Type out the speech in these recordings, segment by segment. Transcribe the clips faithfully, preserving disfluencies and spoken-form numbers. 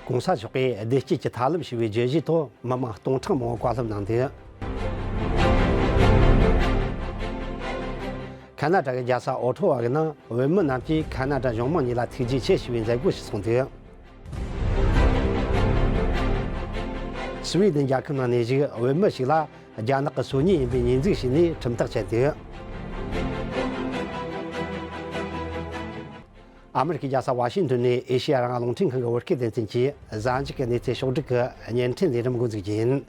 གོང་ས་མཆོག་གིས་བདེ་སྐྱིད་ཀྱི་ཐབས་ལམ་ཞེས་པའི་བརྗོད་གཞིའི་ཐོག་མི་མང་སྟོང་ཕྲག་མང་པོ་བཀའ་སློབ་གནང་འདུག་ཁ་ན་ཌ་གི་རྒྱལ་ས་ཨོ་ཊོ་བ་གི་ནང་བོད་མི་རྣམས་ཀྱིས་ཁ་ན་ཌ་གཞུང་མང་གཉིས་ལ་ཐུགས་རྗེ་ཆེ་ཞེས་པའི་མཛད་སྒོ་ཞིག་ཚོགས་འདུག་སི་ཝི་ཌེན་རྒྱལ་ཁབ་ནང་ནས་བཞུགས་བོད་མི་ཞིག་ལ་རྒྱ་ནག་གི་སོ་ཉུལ་ཡིན་པའི་ཉེས་འཛུགས་བྱས་ནས་ཁྲིམས་ཐག་བཅད་འདུག་ཨ་མི་རི་ཀའི་རྒྱལ་ས་ཝ་ཤིང་ཏོན་ནས་ཨེ་ཤེ་ཡ་རང་དབང་རླུང་འཕྲིན་ཁང་གི་བོད་སྐད་སྡེ་ཚན་གྱི་གཟའ་མཇུག་གི་གནས་ཚུལ་ཕྱོགས་བསྒྲིགས་ཀྱི་བརྙན་འཕྲིན་ལས་རིམ་འགོ་འཛུགས་རྒྱུ་ཡིན།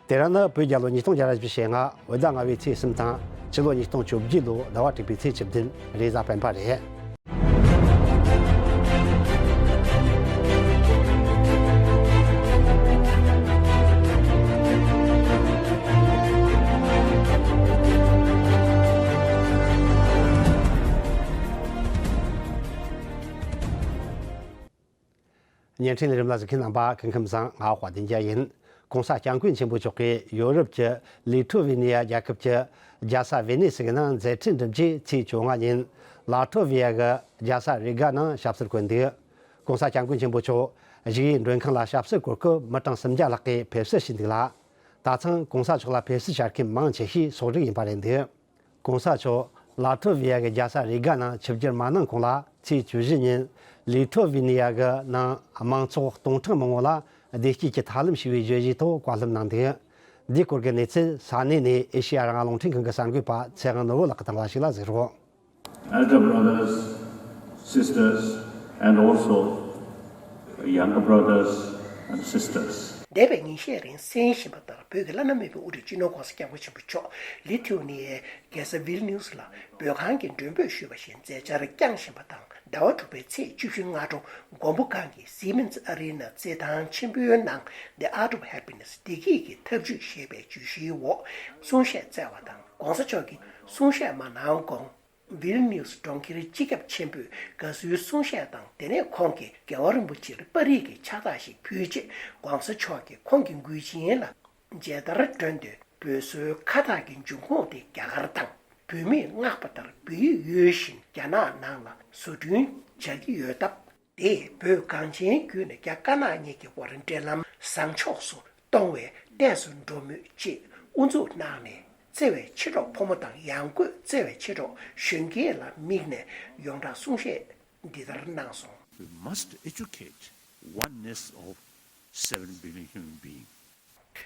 དེ་རིང་ནི་བོད་རྒྱལ་ལོ་ཉིས་སྟོང་བརྒྱ་ར་བཞི་བཅུ་ཞེ་ལྔ། བོད་ཟླ་ལྔ་པའི་ཚེས་གསུམ་དང་། ཕྱི་ལོ་ཉིས་སྟོང་བཅོ་བརྒྱད་ལོ་ཟླ་བ་དྲུག་པའི་ཚེས་བཅུ་བདུན། རེས་གཟའ་སྤེན་པ་རེད། བརྙན་འཕྲིན་ལས་རིམ་ལ་གཟིགས་མཁན་རྣམ་པ་སྐུ་ཁམས་བཟང་། ང་དཔལ་ལྡན་རྒྱལ་ཡིན། ྋགོང་ས་ྋསྐྱབས་མགོན་ཆེན་པོ་མཆོག་གིས་ཡོ་རོབ་ཀྱི་ལི་ཐོ་ཝེ་ནི་ཡ་རྒྱལ་ཁབ་ཀྱི་རྒྱལ་ས་ཝེ་ནི་སི་གི་ནང་མཛད་འཕྲིན་འགྲུབ་རྗེས་ཚེས་བཅོ་ལྔ་ཉིན་ལ་ཐོ་ཝེ་ཡ་གི་རྒྱལ་ས་རི་ག་ནང་ཞབས་སོར་བཀོད་འདུག ྋགོང་ས་ྋསྐྱབས་མགོན་ཆེན་པོ་མཆོག་བཞུགས་ཡིག་མགྲོན་ཁང་ལ་ཞབས་སོར་བཀོད་སྐབས་མི་གྲངས་སུམ་བརྒྱ་ལྷག་གིས་ཕེབས་བསུ་ཞུས་འདུག་ལ། ད་ཐེངས་ྋགོང་ས་མཆོག་ལ་ཕེབས་བསུ་བྱ་མཁན་མང་ཆེ་ཤོས་སོག་རིགས་ཡིན་པ་རེད་འདུག ྋགོང་ས་མཆོག་ལ་ཐོ་ཝེ་ཡ་གི་རྒྱལ་ས་རི་ག་ནང་ཆིབས་བསྒྱུར་མ་གནང་གོང་ལ། ཚེས་བཅུ་བཞི་ཉིན་ལི་ཐོ་ཝེ་ནི་ཡ་གི་ནང་མང་ཚོགས་སྟོང་ཕྲག་མང་པོ་ལ་བདེ་སྐྱིད་ཀྱི་ཐབས་ལམ་ཞེས་པའི་བརྗོད་གཞིའི་ཐོག་བཀའ་སློབ་གནང་འདུག་འདིའི་སྐོར་གྱི་གནས་ཚུལ་ས་གནས་ནས་ཨེ་ཤེ་ཡ་རང་དབང་རླུང་འཕྲིན་ཁང་གི་གསར་འགོད་པ་ཚེ་དབང་ནོར་བུ་ལགས་ཀྱིས་བཏང་བ་ཞིག་ལ་གཟིགས་རོགས། Elder brothers, sisters, and also younger brothers and sisters. འདས་པའི་ཉིན་ཤས་རིང་གསན་བཞིན་པ་ལྟར། བོད་ཀྱི་བླ་ན་མེད་པའི་དབུ་ཁྲིད་སྤྱི་ནོར་ྋགོང་ས་ྋསྐྱབས་མགོན་ཆེན་པོ་མཆོག་ལི་ཐོ་ཝེ་ནི་ཡའི་རྒྱལ་ས་ཝིལ་ནིའུ་སི་ལ་བོད་ཁང་གི་མགྲོན་འབོད་ཞུས་པ་བཞིན་མཛད་འཆར་བསྐྱངས་བཞིན་པ་དང་། ཟླ་བ་དྲུག་པའི་ཚེས་བཅུ་བཞི་སྔ་དྲོ་མགོན་པོ་གང་གི་སི་མེནས་ཨ་རི་ན་རྩེད་ཐང་ཆེན་པོའི་ནང་The Art of Happiness བདེ་སྐྱིད་ཀྱི་ཐབས་ཇུས་ཞེས་པའི་བརྗོད་གཞིའི་འོག་གསུང་བཤད་སྩལ་བ་དང་། ྋགོང་ས་མཆོག་གིས་གསུང་བཤད་མ་གནང་གོང་། ཝིལ་ནིའུ་སི་གྲོང་ཁྱེར་སྤྱི་ཁྱབ་ཆེན་པོས་དགའ་བསུའི་གསུང་བཤད་དང་། དེ་ནས་ཁོང་གིས་རྒྱལ་བ་རིན་པོ་ཆེར་པར་རིས་ཀྱི་ཕྱག་རྟགས་ཤིག་ཕུལ་རྗེས། ྋགོང་ས་མཆོག་གིས་ཁོང་གི་མགུལ་ཆིངས་ལ་མཇལ་དར་སྒྲོན་ཏེ། བོད་བཟོའི་ཁ་བཏགས་ཀྱི་འབྱུང་ཁུངས་དེ་རྒྱ་གར་དང་། བོད་མིས་མངགས་པ་ལྟར་བོད་ཡིག་ཡོད་བཞིན་རྒྱ་ནག་ནང་ལ་བཟོ་སྐྲུན་བྱ་གི་ཡོད་སྟབས། དེས་བོད་གངས་ཅན་བརྒྱུད་ནས་རྒྱ་དཀར་ནག་གཉིས་ཀྱི་དབར་འབྲེལ་ལམ་བཟང་ཕྱོགས་སུ་གཏོང་བའི་ལྟས་སུ་འགྲོ་མུས་ཅེས་དབུ་འཛུགས་གནང་ནས། བརྩེ་བའི་མཆེད་གྲོགས་ཕོ་མོ་དང་། ཡང་སྒོས་བརྩེ་བའི་མཆེད་གྲོགས་གཞོན་སྐྱེས་ལ་དམིགས་ནས་ཡོངས་གྲགས་གསུང་བཤད་འདི་ལྟར་གནང་སོང་། We must educate oneness of seven billion human beings.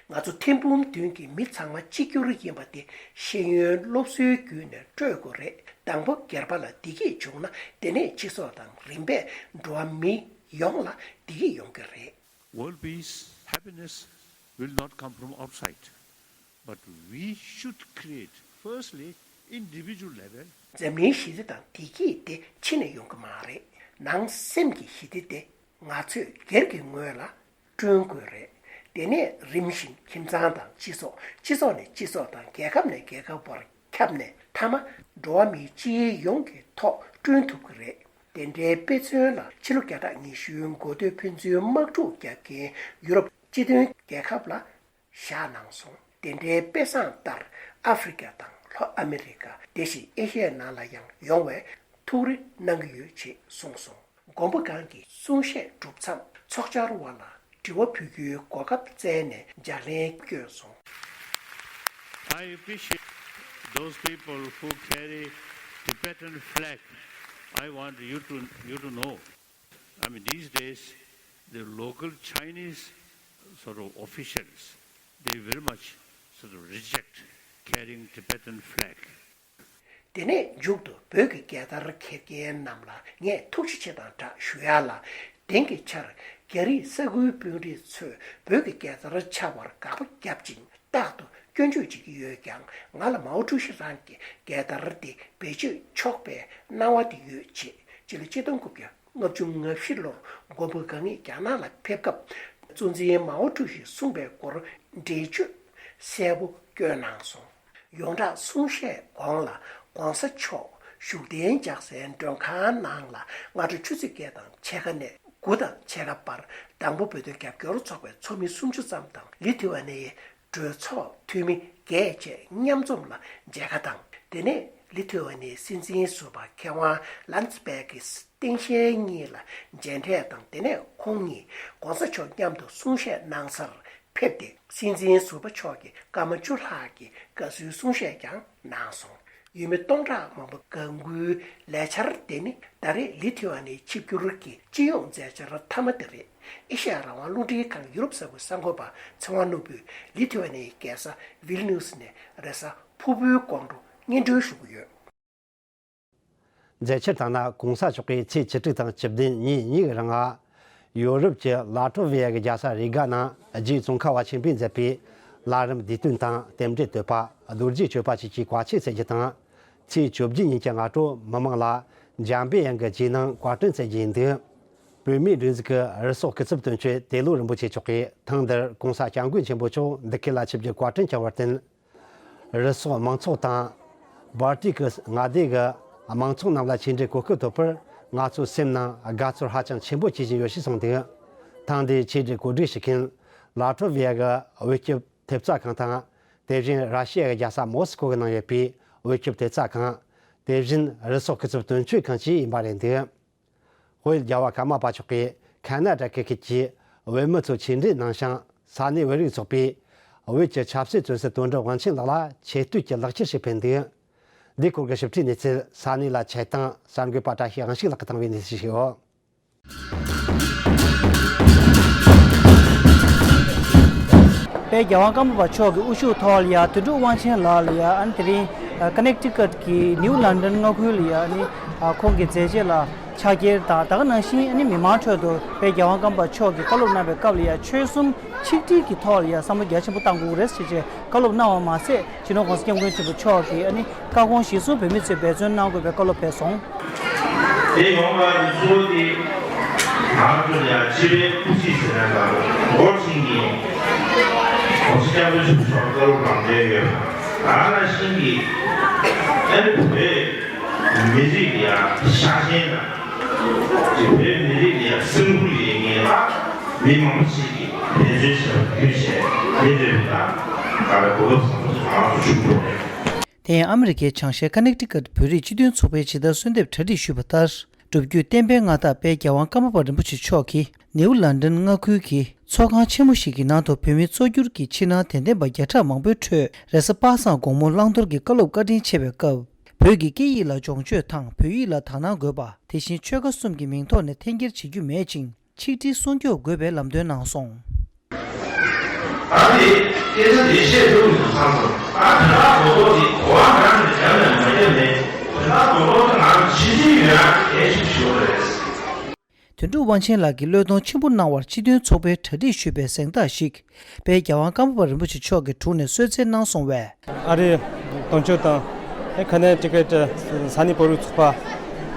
ང་ཚོ་ཐེར་འབུམ་བདུན་གྱི་མི་ཚང་མ་གཅིག་གྱུར་ཡིན་པ་དེ་ཤེས་ཡོན་སློབ་གསོའི་བརྒྱུད་ནས་སྤྲོད་དགོས་རེད། དང་པོ་སྒེར་པ་ལ་བདེ་སྐྱིད་བྱུང་ན། དེ་ནས་སྤྱི་ཚོགས་དང་རིམ་པས་འགྲོ་བ་མི་ཡོངས་ལ་བདེ་སྐྱིད་ཡོང་གི་རེད། World peace, happiness will not come from outside, but we should create firstly individual level. འཛམ་གླིང་ཞི་བདེ་དང་བདེ་སྐྱིད་དེ་ཕྱི་ནས་ཡོང་གི་མ་རེད། ནང་སེམས་ཀྱི་ཞི་བདེ་དེ་ང་ཚོས་སྒེར་གྱི་ངོས་ལ་བསྐྲུན་དགོས་རེད། དེ་ནས་རིམ་བཞིན་ཁྱིམ་ཚང་དང་སྤྱི་ཚོགས། སྤྱི་ཚོགས་ནས་སྤྱི་ཚོགས་དང་། རྒྱལ་ཁབ་ནས་རྒྱལ་ཁབ་བར་ཁྱབ་ནས། མཐའ་མ་འགྲོ་བ་མིའི་སྤྱི་ཡོངས་ཀྱི་ཐོག་བསྐྲུན་ཐུབ་ཀྱི་རེད། དེ་འདྲའི་དཔེ་མཚོན་ལ་ཕྱི་ལོ་བརྒྱ་ཕྲག་ཉི་ཤུའི་འགོ་སྟོད་ཕན་ཚུན་དམག་འཁྲུག་རྒྱག་མཁན་ཡུ་རོབ་སྤྱི་མཐུན་རྒྱལ་ཁབ་ལ་བཞག་གནང་སོང་། དེ་འདྲའི་དཔེ་བཟང་ལྟར་ཨ་ཧྥེ་རི་ཀ་དང་ལྷོ་ཨ་མེ་རི་ཀ། དེ་བཞིན་ཨེ་ཤི་ཡའི་ནང་ལ་ཡང་ཡོང་བའི་ཐུགས་རེ་གནང་གི་ཡོད་ཅེས་གསུངས་སོང་། མགོན་པོ་གང་གི་གསུང་བཤད་གྲུབ་མཚམས་ཚོགས་བཅར་བ་ལ་དྲི་བ་ཕུལ་རྒྱུའི་གོ་སྐབས་བཙལ་ནས་ལྗགས་ལན་བསྐྱོན་སོང་། I appreciate those people who carry Tibetan flag. I want you to, you to know, I mean, these days, the local Chinese sort of officials, they very much sort of reject carrying Tibetan flag. དེ་ནས་མཇུག་ཏུ་བོད་ཀྱི་རྒྱལ་དར་འཁྱེར་མཁན་རྣམས་ལ་ངས་ཐུགས་རྗེ་ཆེ་དང་སྦྲགས་ཞུ་ཡ་ལ། དེང་གི་ཆར་རྒྱ་རིགས་ས་ཁུལ་དཔོན་རིགས་ཚོས་བོད་ཀྱི་རྒྱལ་དར་འཕྱར་བར་དགག་པ་བརྒྱབ་ཅིང་། རྟག་ཏུ་སྐྱོན་བརྗོད་བྱེད་ཀྱི་ཡོད་ཀྱང་། ང་ལ་མའོ་ཀྲུའུ་ཞི་རང་གི་རྒྱལ་དར་དེ་བེད་སྤྱོད་ཆོག་པའི་གནང་བ་དེ་ཡོད་ཅེས། སྤྱི་ལོ་ཆིག་སྟོང་དགུ་བརྒྱ་ལྔ་བཅུ་ང་བཞི་ལོར་མགོན་པོ་གང་ཉིད་རྒྱ་ནག་ལ་ཕེབས་སྐབས། གཙོ་འཛིན་མའོ་ཀྲུའུ་ཞིས་གསུངས་པའི་སྐོར་འགྲེལ་བརྗོད་གསལ་པོ་བསྐྱོན་གནང་སོང་། ཡོངས་གྲགས་གསུང་བཤད་གོང་ལ་ྋགོང་ས་མཆོག་བཞུགས་གདན་འཇགས་སའི་མགྲོན་ཁང་ནང་ལ། སྔ་དྲོ་ཆུ་ཚོད་བརྒྱད་དང་ཕྱེད་ཀ་ནས་དགུ་དང་ཕྱེད་ཀ་བར་དང་པོ་བོད་དོན་རྒྱབ་སྐྱོར་ཚོགས་པའི་ཚོགས་མི་སུམ་ཅུ་ཙམ་དང་། ལི་ཐི་ཝ་ནི་ཡའི་གྲོས་ཚོགས་འཐུས་མི་བརྒྱད་བཅས་མཉམ་འཛོམས་ལ་མཇལ་ཁ་དང་། དེ་ནས་ ལི་ཐུ་ཝ་ནིའི་སྲིད་འཛིན་ཟུར་པ་མཁས་དབང་ལན་ཙི་པེ་ཀི་སྟངས་དཔྱལ་གཉིས་ལ་མཇལ་འཕྲད་དང་། དེ་ནས་ཁོང་གཉིས་གོང་ས་མཆོག་མཉམ་དུ་གསུང་བཤད་གནང་སར་ཕེབས་ཏེ། སྲིད་འཛིན་ཟུར་པ་མཆོག་གིས་སྐར་མ་བཅུ་ལྷག་གི་དགའ་བསུའི་གསུང་བཤད་ཀྱང་གནང་སོང་། ཡུལ་མི་སྟོང་ཕྲག་མང་པོ་དགའ་མགུའི་ལས་འཆར་དེ་ནི། ད་རེས་ལི་ཐུ་ཝ་ནིའི་ཆིབས་བསྒྱུར་གྱི་སྤྱི་ཡོངས་མཛད་འཆར་མཐའ་མ་དེ་རེད། ཨེ་ཤ་ཡ་རང་དབང་རླུང་འཕྲིན་ཁང་ཡུ་རོབ་ས་ཁུལ་གསར་འགོད་པ་ཚེ་དབང་ནོར་བུས་ལི་ཐུ་ཝ་ནིའི་རྒྱལ་ས་ཝིལ་ནིའུ་སི་ནས་རེས་གཟའ་ཕུར་བུའི་དགོང་དྲོ་སྙན་སྒྲོན་ཞུ་གི་ཡོད། མཛད་འཆར་དང་ན། གོང་ས་མཆོག་གིས་ཚེས་བཅུ་དྲུག་དང་བཅུ་བདུན་ཉིན་གཉིས་ཀྱི་རིང་ང་ཡོ་རོབ་ཀྱི་ལ་ཊོ་ཝི་ཡ་གི་རྒྱལ་ས་རི་ག་ནང་རྒྱའི་ཙོང་ཁ་པ་ཆེན་པོས་མཛད་པའི་ལམ་རིམ་བསྡུས་དོན་དང་། རྟེན་འབྲེལ་བསྟོད་པ། རྡོ་རྗེ་གཅོད་པ་བཅས་ཀྱི་བཀའ་ཆོས་སྩལ་རྒྱུ་དང་། ཚེས་བཅུ་བཞི་ཉིན་གྱི་སྔ་དྲོ་མི་མང་ལ་འཇམ་པའི་དབྱངས་ཀྱི་རྗེས་གནང་བཀའ་དྲིན་སྩལ་རྒྱུ་ཡིན་འདུག་བོད་མིའི་སྒྲིག་འཛུགས་ཀྱི་རུ་ཚོགས་སྐུ་ཚབ་དོན་གཅོད་ཏེ་ལོ་རིན་པོ་ཆེ་མཆོག་གིས་ཐེངས་འདིར་གོང་ས་སྐྱབས་མགོན་ཆེན་པོ་མཆོག་འདི་ག་ལ་ཆིབས་བསྒྱུར་བཀའ་དྲིན་བསྐྱངས་པར་བརྟེན། རུ་ཚོགས་མང་ཚོགས་དང་། བལ་ཏི་ཀི་མངའ་སྡེ་གི་མང་ཚོགས་རྣམས་ལ་ཆེད་མགྲོན་གོ་སྐབས་ཐོབ་པར་ང་ཚོའི་སེམས་ནང་དགའ་ཚོར་ཧ་ཅང་ཆེན་པོ་སྐྱེ་བཞིན་ཡོད་ཅེས་གསུངས་འདུག་ཐེངས་འདིའི་ཆེད་མགྲོན་གོ་སྒྲིག་ཞུ་མཁན་ལ་ཊོ་ཝི་ཡ་གི་བོད་སྐྱོབ་ཐེབས་རྩ་ཁང་དང་། དེ་བཞིན་ར་ཤི་ཡ་གི་རྒྱལ་ས་མོ་སི་ཀོ་གི་ནང་ཡོད་པའི་བོད་སྐྱོབ་ཐེབས་རྩ་ཁང་། དེ་བཞིན་རུ་ཚོགས་སྐུ་ཚབ་དོན་གཅོད་ཁང་བཅས་ཡིན་པ་རེད་འདུག་བོད་རྒྱལ་བ་ཀརྨ་པ་མཆོག་གིས་ཁ་ན་ཌ་ཁུལ་གྱི་བོད་མི་ཚོ་ཆེད་མགྲོན་གནང་ཞིང་། ས་གནས་བོད་རིགས་ཚོགས་པའི་བོད་ཀྱི་ཆབ་སྲིད་བཙོན་ཟུར་དོན་གྲུབ་དབང་ཆེན་ལགས་ལ་ཆེ་བསྟོད་ཀྱི་ལག་འཁྱེར་ཞིག་ཕུལ་འདུག་འདི་སྐོར་གྱི་ཞིབ་ཕྲའི་གནས་ཚུལ་ས་གནས་ལ་ཆེད་བཏང་གསར་འགོད་པ་བཀྲ་ཤིས་དབང་ཕྱུག་ལགས་ཀྱིས་བཏང་བའི་གནས་ཚུལ་ཞིག་ཡོད། དཔལ་རྒྱལ་དབང་ཀརྨ་པ་མཆོག་གི་དབུ་བཞུགས་ཐོག་ལ་ཡ། དོན་གྲུབ་དབང་ཆེན་ལགས་ལ་ཡ། ཨ་ནི་དེ་རིང་ཀ་ནེག་ཊི་ཀཊ་གི་ནིའུ་ལན་ཌན་མངའ་ཁུལ་ལ་ཡ། ཨ་ནི་ཁོང་གི་མཛད་རྗེས་ལ་ཕྱག་འཁྱེར་དང་། ད་ག་ནང་བཞིན་ཨ་ནི་མི་མང་ཁྲོད་དུ་དཔལ་རྒྱལ་དབང་ཀརྨ་པ་མཆོག་གིས་བཀའ་སློབ་གནང་བའི་སྐབས་ལ་ཡ། ཆོལ་གསུམ་ཆིག་སྒྲིལ་གྱི་ཐོག་ལ་ཡ་བསམ་བློ་རྒྱ་ཆེན་པོ་བཏང་དགོས་རེད་ཟེར་བྱས་བཀའ་སློབ་གནང་བ་མ་ཟད། སྤྱི་ནོར་༸གོང་ས་༸སྐྱབས་མགོན་ཆེན་པོ་མཆོག་གིས་ཨ་ནི་བཀའ་དགོངས་གཞིར་བཟུང་བོད་མི་ཚོས་འབད་བརྩོན་གནང་དགོས་པའི་བཀའ་སློབ་སྩལ་སོང་། དེ་ཡོང་བ་ནི་གཙོ་བོ་དེ་ང་ཚོ་ཡ་སྤྱི་པའི་སྐུ་ཚེ་ཟེར་ན་ལ་འགོར་ཕྱིན་གྱི་༸གོང་ས་༸སྐྱབས་མགོན་ཆེན་པོ་མཆོག་བཀའ་སློབ་ལམ་སྟོན་ཡོད་པ། ད་ནང་བཞིན་གྱི་ཨ་ནི་བོད་མི་རིགས་ལ་ཡ་ཤ་ཞེན་དང་། བོད་མི་རིགས་ལ་ཡ་སེམས་ཁུར་ཡོད་མཁན་ལ་མི་མང་པོ་ཞིག་གིས་འབད་བརྩོན་བྱས་པ་བརྒྱུད་བྱས་མི་འདོད་པ་དང་། ད་ལྟ་གོ་སྐབས་བཟང་པོ་ཞིག་ང་ཚོ་བྱུང་འདུག་དེ་ཡང་ཨ་མི་རི་ཀའི་བྱང་ཤར་ཀ་ནེག་ཊི་ཀཊ་བོད་རིགས་སྤྱི་མཐུན་ཚོགས་པས་ཇི་ལྟར་གསོལ་འདེབས་གྲ་སྒྲིག་ཞུས་པ་ལྟར། སྒྲུབ་བརྒྱུད་བསྟན་པའི་མངའ་བདག་དཔལ་རྒྱལ་དབང་ཀརྨ་པ་རིན་པོ་ཆེ་མཆོག་གིས་ནེའུ་ལན་ཌན་མངའ་ཁུལ་གྱི་ཚོགས་ཁང་ཆེན་མོ་ཞིག་གི་ནང་དུ་བོད་མིའི་གཙོ་གྱུར་གྱི་ཕྱི་ནང་དད་ལྡན་པ་བརྒྱ་ཕྲག་མང་པོའི་ཁྲོད་རེས་གཟའ་པ་སངས་དགོང་མོ་བླང་དོར་གྱི་བཀའ་སློབ་བཀའ་དྲིན་ཆེ་བའི་སྐབས། བོད་ཀྱི་སྐད་ཡིག་ལ་སྦྱོང་སྤྱོད་དང་། བོད་ཡིག་ལ་དག་སྣང་དགོས་པ། དེ་བཞིན་ཆོལ་ཁ་གསུམ་གྱི་མིང་ཐོག་ནས་འཐེན་འཁྱེར་བྱེད་རྒྱུ་མེད་ཅིང་། ཆིག་སྒྲིལ་སྲུང་སྐྱོབ་དགོས་པའི་ལམ་སྟོན་གནང་སོང་། ད་དེ་སྐད་ཆ་དེ་བཤད་ཐུབ་མི་འདུག་ཚང་མ། ད་དེ་དག་གོ་ཐོག་དེ་གོ་བ་འདྲ་ནས་རྒྱབ་ནས་མ་རྒྱབ་ནས། དེ་དག་གོ་ཐོག་དེ་ང་ཚོ་ཕྱི་ཚུལ་ཡོད་ན་གལ་ཆེ་ཞུ་བ་རེད། དོན་གྲུབ་དབང་ཆེན་ལགས་ཀྱིས་བློས་གཏོང་ཆེན་པོ་གནང་བར་སྤྱི་མཐུན་ཚོགས་པས་གྲ་སྒྲིག་ཞུས་པའི་གཟེངས་རྟགས་ཤིག་དཔལ་རྒྱལ་དབང་ཀརྨ་པ་རིན་པོ་ཆེ་མཆོག་གི་དྲུང་ནས་གསོལ་སྩལ་གནང་སོང་བས། ཨ་རིའི་དོན་གཅོད་དང་། ཨེ་ཁ་ནེ་ཊི་ཀཊ་ས་གནས་བོད་རིགས་ཚོགས་པ།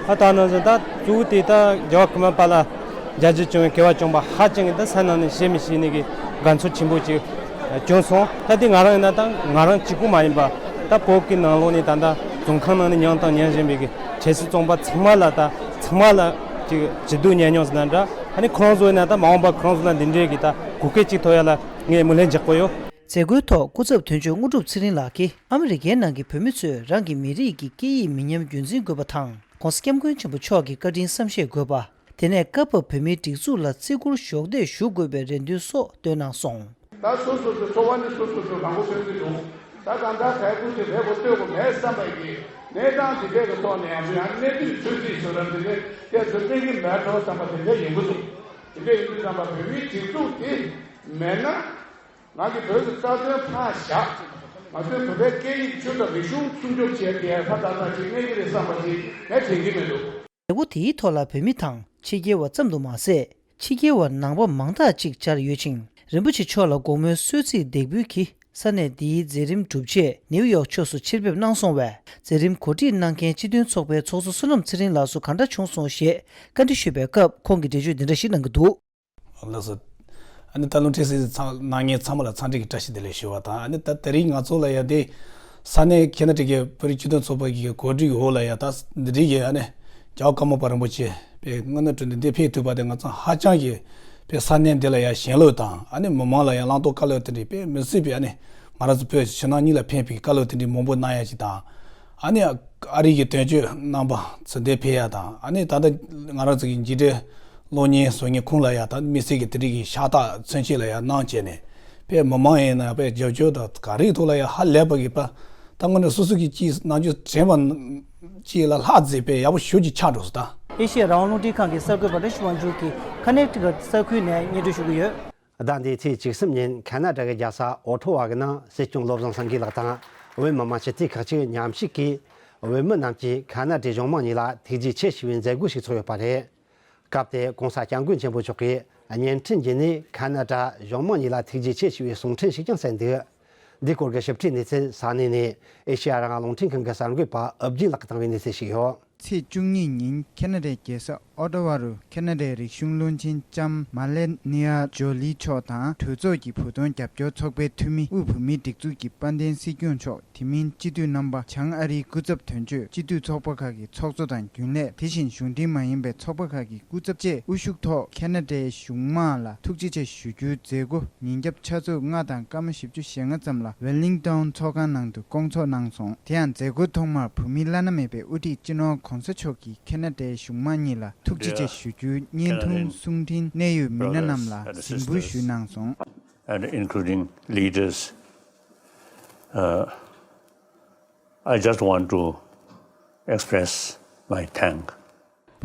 ཨ་ད་ནང་བཞིན་ད་གཙོ་བོ་དེ་ད་རྒྱལ་བ་ཀརྨ་པ་ལ་རྒྱལ་རྒྱུད་སྐྱོང་བའི་སྐལ་བ་བྱུང་བ་ཧ་ཅང་གི་ད་ས་ནང་ནས་བཤད་མི་ཤེས་ནི་གི་དགའ་ཚོར་ཆེན་པོ་ཅིག་བྱུང་སོང་། ད་དེ་ང་རང་ཡིན་ན་ད་ང་རང་གཅིག་པུ་མ་ཡིན་པ། ད་བོད་ཀྱི་ནང་ལོགས་ནས་ད་ད་རྫོང་ཁང་ནང་ནས་མྱངས་དང་མྱང་བཞིན་པའི་གི་ཆབ་སྲིད་བཙོན་པ་ཚང་མ་ལ་ད་ཚང་མ་ལ་ཅིག་བྱིས་སྡོད་ཉམས་མྱོང་ཟེར་ན་འདྲ། ཨ་ནི་ཁོང་ཚོ་ཡིན་ན་ད་མ་འོངས་པ་ཁོང་ཚོ་ལ་འདི་འདྲའི་གི་ད་གོ་སྐབས་ཅིག་ཐོབ་ཡ་ལ་ངས་སྨོན་ལམ་རྒྱག་གི་ཡོད། མཛད་སྒོའི་ཐོག་སྐུ་ཚབ་དོན་གཅོད་དངོས་གྲུབ་ཚེ་རིང་ལགས་ཀྱིས་ཨ་མི་རི་ཀའི་ནང་གི་བོད་མི་ཚོས་རང་གི་མི་རིགས་ཀྱི་སྐད་ཡིག་མི་ཉམས་རྒྱུན་འཛིན་དགོས་པ་དང་། ༸གོང་ས་༸སྐྱབས་མགོན་ཆེན་པོ་མཆོག་གི་བཀའ་དྲིན་བསམ་ཤེས་དགོས་པ། དེ་ནས་སྐབས་བབ་བོད་མིའི་སྒྲིག་འཛུགས་ལ་བརྩི་བཀུར་གཞོགས་འདེགས་ཞུ་དགོས་པའི་རེ་འདུན་སོགས་བཏོན་གནང་སོང་། ད་སོ་སོ་སོའི་འཚོ་བ་ནི་སོ་སོ་སོས་རང་མགོ་ཐོན་གྱི་འདུག་ད་གང་ལྟར་དལ་བུ་དེ་རེད་གོ་ལྟོས་གོ་མེད་བསམ་པ་ཡིན། གནས་སྟངས་དེ་འདྲའི་གི་ཐོག་ནས་ཡང་ཡང་གནས་དུས་ཚོད་རྩིས་བཟོ་ར་དེ་འདྲའི་སྐད་ཆ་གླེང་གི་མེད་འགྲོ་བསམ་པ་དེ་འདྲ་ཡོང་གི་འདུག་དེ་འདྲ་ཡིན་དུས་ཙམ་པ་བོད་མིའི་སྒྲིག་འཛུགས་དེ་མེད་ན། ང་གི་བོད་ཀྱི་རྩ་དོན་ཕར་བཞག་ང་ཚོའི་བོད་པའི་སྐད་ཡིག་ཆོས་དང་རིག་གཞུང་སྲུང་སྐྱོབ་བྱེད་ཡ་ཕར་ཏག་ཏག་ཅིག་གནས་ཀྱི་རེད་བསམ་པ་ཅིག་ངས་དྲན་གྱི་མི་འདུག་མཛད་སྒོ་དེའི་ཐོག་ལ་བོད་མི་དང་ཕྱི་རྒྱལ་བ་ཙམ་དུ་མ་ཟད། ཕྱི་རྒྱལ་བ་ནང་པ་མང་དག་ཅིག་བཅར་ཡོད་ཅིང་། རིན་པོ་ཆེ་མཆོག་ལ་དགོང་མོའི་གསོལ་ཚིགས་འདེགས་འབུལ་གྱིས་ས་གནས་འདིའི་མཛད་རིམ་གྲུབ་རྗེས་ནིའུ་ཡོག་ཕྱོགས་སུ་ཕྱིར་ཕེབས་གནང་སོང་བས། མཛད་རིམ་གོ་སྒྲིག་གནང་མཁན་སྤྱི་མཐུན་ཚོགས་པའི་ཚོགས་གཙོ་བསོད་ནམས་ཚེ་རིང་ལགས་སུ་གང་འདྲ་བྱུང་སོང་ཞེས་བཀའ་འདྲི་ཞུས་པའི་སྐབས། ཁོང་གིས་འགྲེལ་བརྗོད་འདི་འདྲ་ཞིག་གནང་གི་འདུག་ལགས་སོ། ཨ་ནི་ད་རླུང་འཕྲིན་གསན་གཟིགས་ཚང་གནང་མཁན་ཚང་མ་ལ་འཚམས་འདྲི་གི་བཀྲ་ཤིས་བདེ་ལེགས་ཞུ་བ་དང་། ཨ་ནི་ད་དེ་རིང་ང་ཚོ་ལ་ཡ་དེ་ས་གནས་ཁ་ན་ཌ་ཀའི་བོད་རིགས་སྤྱི་མཐུན་ཚོགས་པ་གི་གོ་སྒྲིག་འོག་ལ་ཡ་ད་འདི་རིགས་ཀྱི་ཨ་ནི་རྒྱལ་བ་ཀརྨ་པ་རིན་པོ་ཆེ་དཔེ་དངོས་གནས་དྲང་གནས་འདི་ཕེབས་ཐུབ་པ་དེ་ང་ཚོ་ཧ་ཅང་གི་དཔེ་ས་གནས་འདི་ལ་ཡ་ཞེན་ལོས་དང་། ཨ་ནི་མི་མང་ལ་ཡ་བླང་དོར་བཀའ་སློབ་དེ་འདྲའི་དཔེ་མི་སྲིད་པའི་ཨ་ནི་ང་རང་ཚོ་བོད་ཕྱི་ནང་གཉིས་ལ་ཕན་པའི་བཀའ་སློབ་དེ་འདྲའི་མང་པོ་གནང་ཡ་ཞིག་དང་། ཨ་ནི་ ཨ་རི་གི་དོན་གཅོད་རྣམ་པ་ཚོ་འདིར་ཕེབས་ཡ་དང་། ཨ་ནི་ད་ལྟ་ང་རང་ཚོ་གི་འཇིགས་བྲལ་གློག་བརྙན་བཟོ་མཁན་ཁོང་ལ་ཡ་ད་དམིགས་བསལ་གྱི་དེ་རིགས་ཀྱི་ཤ་སྟག་མཚོན་བྱེད་ལ་ཡ་གནང་བྱས་ནས་ཕེབས། མི་མང་ཡིན་ན་ཡང་དཔེ་རྒྱབ་སྐྱོར་དང་ག་རེའི་ཐོག་ལ་ཡ་ཧ་ལས་པ་གི་པ། ད་དངོས་གནས་སོ་སོ་གི་ཅིག་རྣམ་འགྱུར་དྲན་པ་ཅིག་ལ་ལྷག་མཛེས་པའི་ཡག་པོ་ཞེ་པོ་ཅིག་ཆགས་འགྲོ་སོང་ད། ཨེ་ཤེ་ཡ་རང་དབང་རླུང་འཕྲིན་ཁང་གི་གསར་འགོད་པ་བཀྲ་ཤིས་དབང་ཕྱུག་གིས་ཁ་ནེག་ཊི་ཀཊ་ས་ཁུལ་ནས་སྙན་སྒྲོན་ཞུ་གི་ཡོད། ཟླ་འདིའི་ཚེས་བཅུ་གསུམ་ཉིན་ཁ་ན་ཌ་གི་རྒྱལ་ས་ཨོ་ཊོ་ཝ་གི་ནང་སྲིད་སྐྱོང་བློ་བཟང་སེང་གེ་ལགས་དང་བོད་མི་མང་སྤྱི་འཐུས་ཁག་ཅིག་མཉམ་ཞུགས་ཀྱིས་བོད་མི་རྣམས་ཀྱིས་ཁ་ན་ཌའི་གཞུང་མང་གཉིས་ལ་ཐུགས་རྗེ་ཆེ་ཞུ་བའི་མཛད་སྒོ་ཞིག་ཚོགས་ཡོད་པ་རེད། སྐབས་དེར་༸གོང་ས་༸སྐྱབས་མགོན་ཆེན་པོ་མཆོག་གིས་བརྙན་འཕྲིན་བརྒྱུད་ནས་ཁ་ན་ཌ་གཞུང་མང་གཉིས་ལ་ཐུགས་རྗེ་ཆེ་ཞུ་བའི་གསུང་འཕྲིན་ཞིག་ཀྱང་གསན་འདུག། འདིའི་སྐོར་གྱི་ཞིབ་ཕྲའི་གནས་ཚུལ་ས་གནས་ནས་ཨེ་ཤེ་ཡ་རང་དབང་རླུང་འཕྲིན་ཁང་གི་གསར་འགོད་པ་ཨུ་རྒྱན་ལགས་ཀྱིས་བཏང་བའི་གནས་ཚུལ་ཞིག་ཡོད། ཚེས་བཅུ་གཉིས་ཉིན་ཁ་ན་ཌའི་རྒྱལ་ས་ཨོ་ཊ་ཝ་རུ་ཁ་ན་ཌའི་རིག་གཞུང་བློན་ཆེན་ལྕམ་མ་ལེ་ནི་ཡ་ཇོ་ལི་མཆོག་དང་གྲོས་ཚོགས་ཀྱི་བོད་དོན་རྒྱབ་སྐྱོར་ཚོགས་པའི་འཐུས་མི་དབུས་བོད་མིའི་སྒྲིག་འཛུགས་ཀྱི་དཔལ་ལྡན་སྲིད་སྐྱོང་མཆོག་དེ་མིན་སྤྱི་འཐུས་རྣམ་པ་བྱང་ཨ་རིའི་སྐུ་ཚབ་དོན་གཅོད། སྤྱི་འཐུས་ཚོགས་པ་ཁག་གི་ཚོགས་གཙོ་དང་རྒྱུན་ལས། དེ་བཞིན་གཞུང་འབྲེལ་མ་ཡིན་པའི་ཚོགས་པ་ཁག་གི་སྐུ་ཚབ་བཅས་དབུ་བཞུགས་ཐོག་ཁ་ན་ཌའི་གཞུང་མང་ལ་ཐུགས་རྗེ་ཆེ་ཞུ་རྒྱུའི་མཛད་སྒོ་ཉིན་རྒྱབ་ཆུ་ཚོད་ལྔ་དང་སྐར་མ་བཞི་བཅུ་ཞེ་ལྔ་ཙམ་ལ་ཝེ་ལིང་ཊོན་ཚོགས་ཁང་ནང་དུ་བསྐོང་ཚོགས་གནང་སོང་། དེ་ཡང་མཛད་སྒོའི་ཐོག་མར་བོད་མིའི་བླ་ན་མེད་པའི་དབུ་ཁྲིད་སྤྱི་ནོར་གོང་ས་མཆོག་གིས་ཁ་ན་ཌའི་གཞུང་མང་གཉིས་ལ་ཐུགས་རྗེ་ཆེ་ཞུ་རྒྱུའི་བརྙན་ཐུང་གསུང་འཕྲིན་གནད་ཡོད་མི་སྣ་རྣམས་ལ་གཟིགས་འབུལ་ཞུས་གནང་སོང་། And including leaders, uh, I just want to express my thank.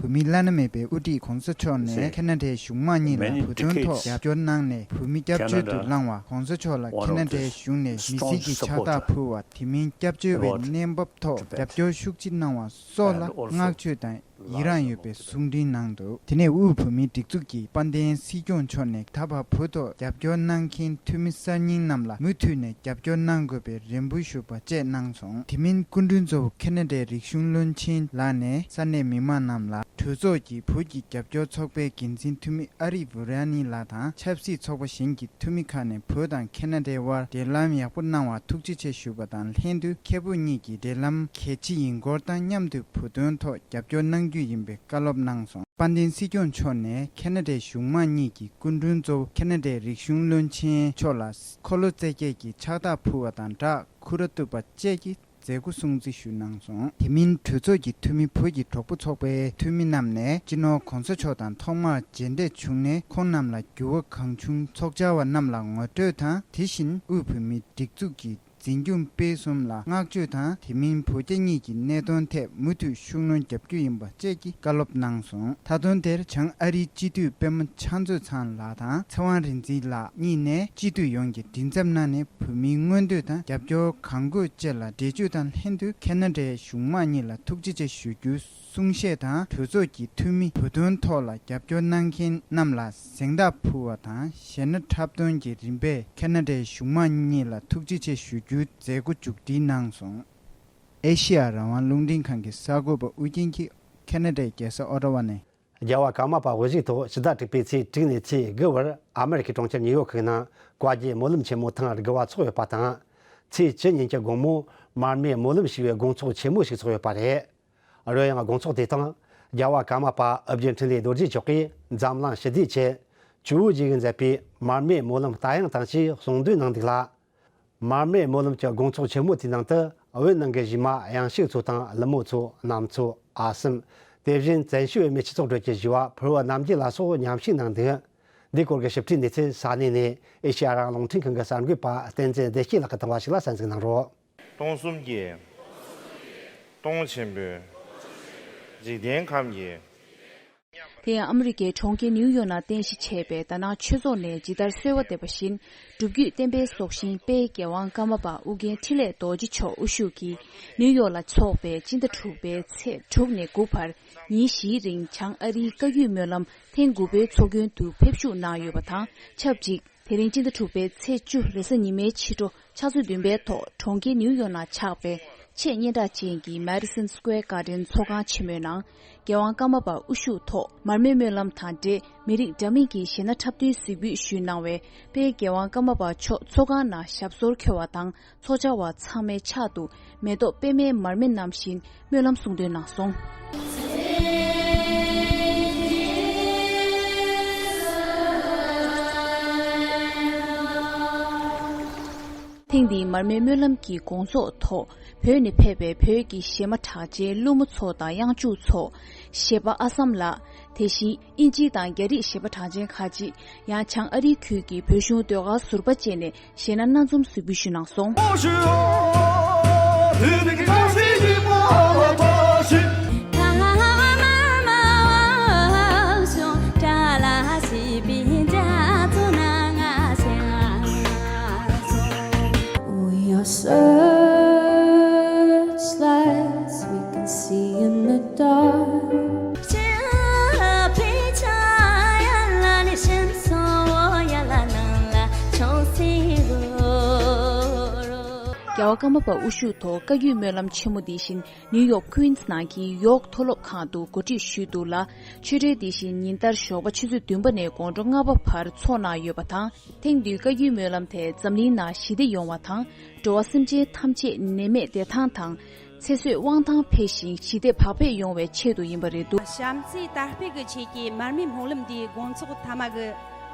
བོད་མིའི་བླ་ན་མེད་པའི་དབུ་ཁྲིད་གོང་ས་མཆོག་ནས་ཁ་ན་ཌའི་གཞུང་མང་གཉིས་ལ་བོད་དོན་ཐོག་རྒྱབ་སྐྱོར་གནང་ནས་བོད་མི་སྐྱབས་བཅོལ་དུ་བླངས་བ། གོང་ས་མཆོག་ལ་ཁ་ན་ཌའི་གཞུང་ནས་མི་སེར་གྱི་ཕྱག་རྟགས་ཕུལ་བ། དེ་མིན་སྐྱབས་བཅོལ་བའི་གནས་བབ་ཐོག་རྒྱབ་སྐྱོར་ཤུགས་ཆེ་གནང་བ་སོགས་ལ་བསྔགས་བརྗོད་དང་ཡི་རངས་ཡོད་པའི་གསུང་འཕྲིན་གནང་འདུག། དེ་ནས་དབུས་བོད་མིའི་སྒྲིག་འཛུགས་ཀྱི་དཔལ་ལྡན་སྲིད་སྐྱོང་མཆོག་ནས་ད་བར་བོད་ཐོག་རྒྱབ་སྐྱོར་གནང་མཁན་འཐུས་མི་གསར་རྙིང་རྣམས་ལ་མུ་མཐུད་ནས་རྒྱབ་སྐྱོར་གནང་དགོས་པའི་རེ་འབོད་ཞུས་པ་བཅས་གནང་སོང་། དེ་མིན་སྐུ་མགྲོན་གཙོ་བོ་ཁ་ན་ཌའི་རིག་གཞུང་བློན་ཆེན་ལགས་ནས་ས་གནས་མི་མང་རྣམས་ལ་གྲོས་ཚོགས་ཀྱི་བོད་ཀྱི་རྒྱབ་སྐྱོར་ཚོགས་པའི་འགན་འཛིན་འཐུས་མི་ཨ་རིག་བུ་ར་ནི་ལགས་དང་ཆབ་སྲིད་ཚོགས་པ་གཞན་གྱི་འཐུས་མི་ཁག་ནས་བོད་དང་ཁ་ན་ཌའི་དབར་འབྲེལ་ལམ་ཡག་པོ་གནང་བར་ཐུགས་རྗེ་ཆེ་ཞུས་པ་དང་ལྷན་དུ་མཁས་པོ་གཉིས་ཀྱི་འབྲེལ་ལམ་གལ་ཆེ་ཡིན་སྐོར་དང་མཉམ་དུ་བོད་དོན་ཐོག་རྒྱབ་སྐྱོར་གནང་རྒྱུ་ཡིན་པའི་བཀའ་སློབ་གནང་སོང་། དཔལ་ལྡན་སྲིད་སྐྱོང་མཆོག་ནས་ཁ་ན་ཌའི་གཞུང་མང་གཉིས་ཀྱི་སྐུ་མགྲོན་གཙོ་བོ་ཁ་ན་ཌའི་རིག་གཞུང་བློན་ཆེན་མཆོག་ལ་འཁོར་ལོ་རྩེ་རྒྱལ་གྱི་ཕྱག་རྟགས་ཕུལ་བ་དང་སྦྲགས་ཁུ་ར་གཏུབ་པ་བཅས་ཀྱི་མཛད་སྒོ་སྲུང་བརྩི་ཞུས་གནང་སོང་། དེ་མིན་གྲོས་ཚོགས་ཀྱི་འཐུས་མི་བོད་ཀྱི་གྲོགས་པོ་ཚོགས་པའི་འཐུས་མི་རྣམས་ནས་སྤྱི་ནོར་གོང་ས་མཆོག་དང་ཐོག་མར་མཇལ་འཕྲད་བྱུང་ནས་ཁོང་རྣམས་ལ་འགྱུར་བ་གང་བྱུང་ཚོགས་བཅར་བ་རྣམས་ལ་ངོ་སྤྲོད་དང་། དེ་བཞིན་དབུས་བོད་མིའི་སྒྲིག་འཛུགས་ཀྱི་འཛིན་སྐྱོང་སྤེལ་གསུམ་ལ་བསྔགས་བརྗོད་དང་། དེ་མིན་བོད་རྒྱ་གཉིས་ཀྱི་གནད་དོན་ཐད་མུ་མཐུད་ཤུགས་སྣོན་རྒྱག་རྒྱུ་ཡིན་པ་བཅས་ཀྱི་བཀའ་སློབ་གནང་སོང་། མཐའ་དོན་དེར་བྱང་ཨ་རིའི་སྤྱི་འཐུས་པད་མ་ཕྱག་མཛོད་ཚང་ལགས་དང་ཚེ་དབང་རིག་འཛིན་ལགས་གཉིས་ནས་སྤྱི་འཐུས་ཡོངས་ཀྱི་མགྲིན་ཚབ་གནང་ནས་བོད་མིའི་མངོན་འདོད་དང་རྒྱབ་སྐྱོར་གང་དགོས་བཅས་ལ་འགྲེལ་བརྗོད་དང་ལྷན་དུ་ཁ་ན་ཌའི་གཞུང་མང་གཉིས་ལ་ཐུགས་རྗེ་ཆེ་ཞུ་རྒྱུའི་གསུང་བཤད་དང་། གྲོས་ཚོགས་ཀྱི་འཐུས་མི་བོད་དོན་ཐོག་ལ་རྒྱབ་སྐྱོར་གནང་མཁན་རྣམས་ལ་གཟེངས་རྟགས་ཕུལ་བ་དང་། གཞས་སྣ་འཁྲབ་སྟོན་གྱི་རིམ་པས་ཁ་ན་ཌའི་གཞུང་མང་གཉིས་ལ་ཐུགས་རྗེ་ཆེ་ཞུ་རྒྱུའི་མཛད་སྒོ་མཇུག་སྒྲིལ་གནང་སོང་། ཨེ་ཤེ་ཡ་རང་དབང་རླུང་འཕྲིན་ཁང་གི་གསར་འགོད་པ་ཨུ་རྒྱན་གྱིས་ཁ་ན་ཌའི་རྒྱལ་ས་ཨོ་ཊ་ཝ་ནས། རྒྱལ་བ་ཀརྨ་པ་དབུ་བཞུགས་ཐོག་ཕྱི་ཟླ་དྲུག་པའི་ཚེས་དྲུག་ནས་ཚེས་དགུ་བར་ཨ་མེ་རི་ཁའི་གྲོང་ཁྱེར་ཉིའུ་ཡོག་གི་ནང་བཀའ་བརྒྱུད་སྨོན་ལམ་ཆེན་མོ་ཐེངས་དགུ་བ་ཚོགས་ཡོད་པ་དང་། ཚེས་བཅུ་ཉིན་གྱི་དགོང་མོ་མར་མེ་སྨོན་ལམ་ཞེས་པའི་དགོང་ཚོགས་ཆེན་མོ་ཞིག་ཚོགས་ཡོད་པ་རེད། རོལ་དབྱངས་དགོང་ཚོགས་དེ་དང་རྒྱལ་བ་ཀརྨ་པ་ཨོ་རྒྱན་འཕྲིན་ལས་རྡོ་རྗེ་མཆོག་གིས་འཛམ་གླིང་ཞི་བདེའི་ཆེད་ཇོ་བོ་རྗེ་ཡིས་མཛད་པའི་མར་མེ་སྨོན་ལམ་རྟ་དབྱངས་དང་བཅས་གསུང་འདོན་གནང་འདུག་ལ། མར་མེ་སྨོན་ལམ་གྱི་དགོང་ཚོགས་ཆེན་མོ་དེའི་ནང་དུ་བོད་ནང་གི་གཞས་མ་གཡང་ཤུག་མཚོ་དང་ཀླུ་མོ་མཚོ། གནམ་མཚོ། ཨ་སྲུམ། དེ་བཞིན་བཙན་བྱོལ་བོད་མིའི་སྤྱི་ཚོགས་ཁྲོད་ཀྱི་གཞས་པ་ཕུར་བུ་རྣམ་རྒྱལ་ལ་སོགས་མཉམ་ཞུགས་གནང་འདུག། འདིའི་སྐོར་གྱི་ཞིབ་ཕྲའི་གནས་ཚུལ་ས་གནས་ནས་ཨེ་ཤེ་ཡ་རང་དབང་རླུང་འཕྲིན་ཁང་གི་གསར་འགོད་པ་བསྟན་འཛིན་བདེ་སྐྱིད་ལགས་ཀྱིས་བཏང་བ་ཞིག་ལ་གསན་གཟིགས་གནང་རོགས། སྟོང་གསུམ་གྱི་སྟོང་ཆེན་པོའི་འཇིག་རྟེན་ཁམས་ཀྱི། དེ་ཡང་ཨ་མི་རི་ཀའི་གྲོང་ཁྱེར་ནིའུ་ཡོག་ནང་རྟེན་གཞི་བྱས་པའི་ད་ནང་ཆོས་ཚོགས་ནས་ཇི་ལྟར་གསོལ་བ་འདེབས་པ་བཞིན། སྒྲུབ་བརྒྱུད་བསྟན་པའི་སྲོག་ཤིང་དཔལ་རྒྱལ་དབང་ཀརྨ་པ་ཨུ་རྒྱན་འཕྲིན་ལས་རྡོ་རྗེ་མཆོག་དབུ་བཞུགས་ཀྱིས་ནིའུ་ཡོག་ལ་འཚོགས་པའི་སྤྱི་ཟླ་དྲུག་པའི་ཚེས་དྲུག་ནས་དགུ་བར་ཉིན་བཞིའི་རིང་བྱང་ཨ་རིའི་བཀའ་བརྒྱུད་སྨོན་ལམ་ཐེངས་དགུ་པའི་ཚོགས་རྒྱུན་དུ་ཕེབས་ཞུགས་གནང་ཡོད་པ་དང་ཆབས་ཅིག་དེ་རིང་སྤྱི་ཟླ་དྲུག་པའི་ཚེས་བཅུ་རེས་གཟའ་ཉི་མའི་ཕྱི་དྲོ་ཕྱག་ཚོད་བདུན་པའི་ཐོག་གྲོང་ཁྱེར་ནིའུ་ཡོག་ནང་ཆགས་པའི་ཆེས་སྙན་གྲགས་ཅན་གྱི་Madison Square Garden ཚོགས་ཁང་ཆེན་མོའི་ནང་རྒྱལ་དབང་ཀརྨ་པ་དབུ་བཞུགས་ཐོག་མར་མེ་སྨོན་ལམ་དང་འབྲེལ་མི་རིགས་འདྲ་མིན་གྱི་གཞས་སྣ་འཁྲབ་སྟོན་གཟིགས་འབུལ་ཞུས་གནང་བས། དཔལ་རྒྱལ་དབང་ཀརྨ་པ་མཆོག་ཚོགས་ཁང་ནང་ཞབས་སོར་འཁོད་པ་དང་། ཚོགས་བཅར་བ་ཚང་མའི་ཕྱག་ཏུ་མེ་ཏོག་པད་མའི་མར་མེ་བསྣམས་བཞིན་སྨོན་ལམ་གསུང་འདོན་གནང་སོང་། ཐེངས་འདིའི་མར་མེའི་སྨོན་ལམ་གྱི་དགོང་ཚོགས་ཐོག་བོད་ནས་ཕེབས་པའི་བོད་ཀྱི་གཞས་མ་གྲགས་ཅན་ཀླུ་མོ་མཚོ་དང་གཡང་ཆུ་མཚོ། གཞས་པ་ཨ་བསམ་ལགས། དེ་བཞིན་དབྱིན་ཇི་དང་རྒྱ་རིགས་གཞས་པ་གྲགས་ཅན་ཁག་ཅིག་ཡང་བྱང་ཨ་རིའི་ཁུལ་གྱི་བོད་གཞུང་ཟློས་གར་ཟུར་པ་བཅས་ནས་གཞས་སྣ་སྣ་འཛོམས་སུ་འབུལ་ཞུས་གནང་སོང་། We are searchlights, we can see in the dark. རྒྱལ་བ་ཀརྨ་པ་དབུ་བཞུགས་ཐོག་བཀའ་བརྒྱུད་སྨོན་ལམ་ཆེན་མོ་འདི་བཞིན་ནིའུ་ཡོག་ཀུན་སི་ནང་གི་ཡོག་མཐོ་སློབ་ཁང་དུ་གོ་སྒྲིག་ཞུས་འདུག་ལ། ཆོས་འབྲེལ་འདི་བཞིན་ཉིན་ལྟར་ཞོགས་པ་ཆུ་ཚོད་བདུན་པ་ནས་དགོང་དྲོ་ལྔ་པ་བར་འཚོགས་གནང་ཡོད་པ་དང་། ཐེངས་འདིའི་བཀའ་བརྒྱུད་སྨོན་ལམ་དེ་འཛམ་གླིང་ནང་ཞི་བདེ་ཡོང་བ་དང་། འགྲོ་བ་སེམས་ཅན་ཐམས་ཅད་ནད་མེད་བདེ་ཐང་དང་། ཚེ་བསོད་དབང་ཐང་འཕེལ་ཞིང་ཞི་བདེ་བག་ཕེབས་ཡོང་བའི་ཆེད་དུ་ཡིན་པ་རེད་འདུག། བྱམས་བརྩེའི་དར་སྤེལ་གྱི་ཆེད་ཀྱི་མར་མེའི་སྨོན་ལམ་འདིའི་དགོང་ཚོགས་མཐའ་མ་གི་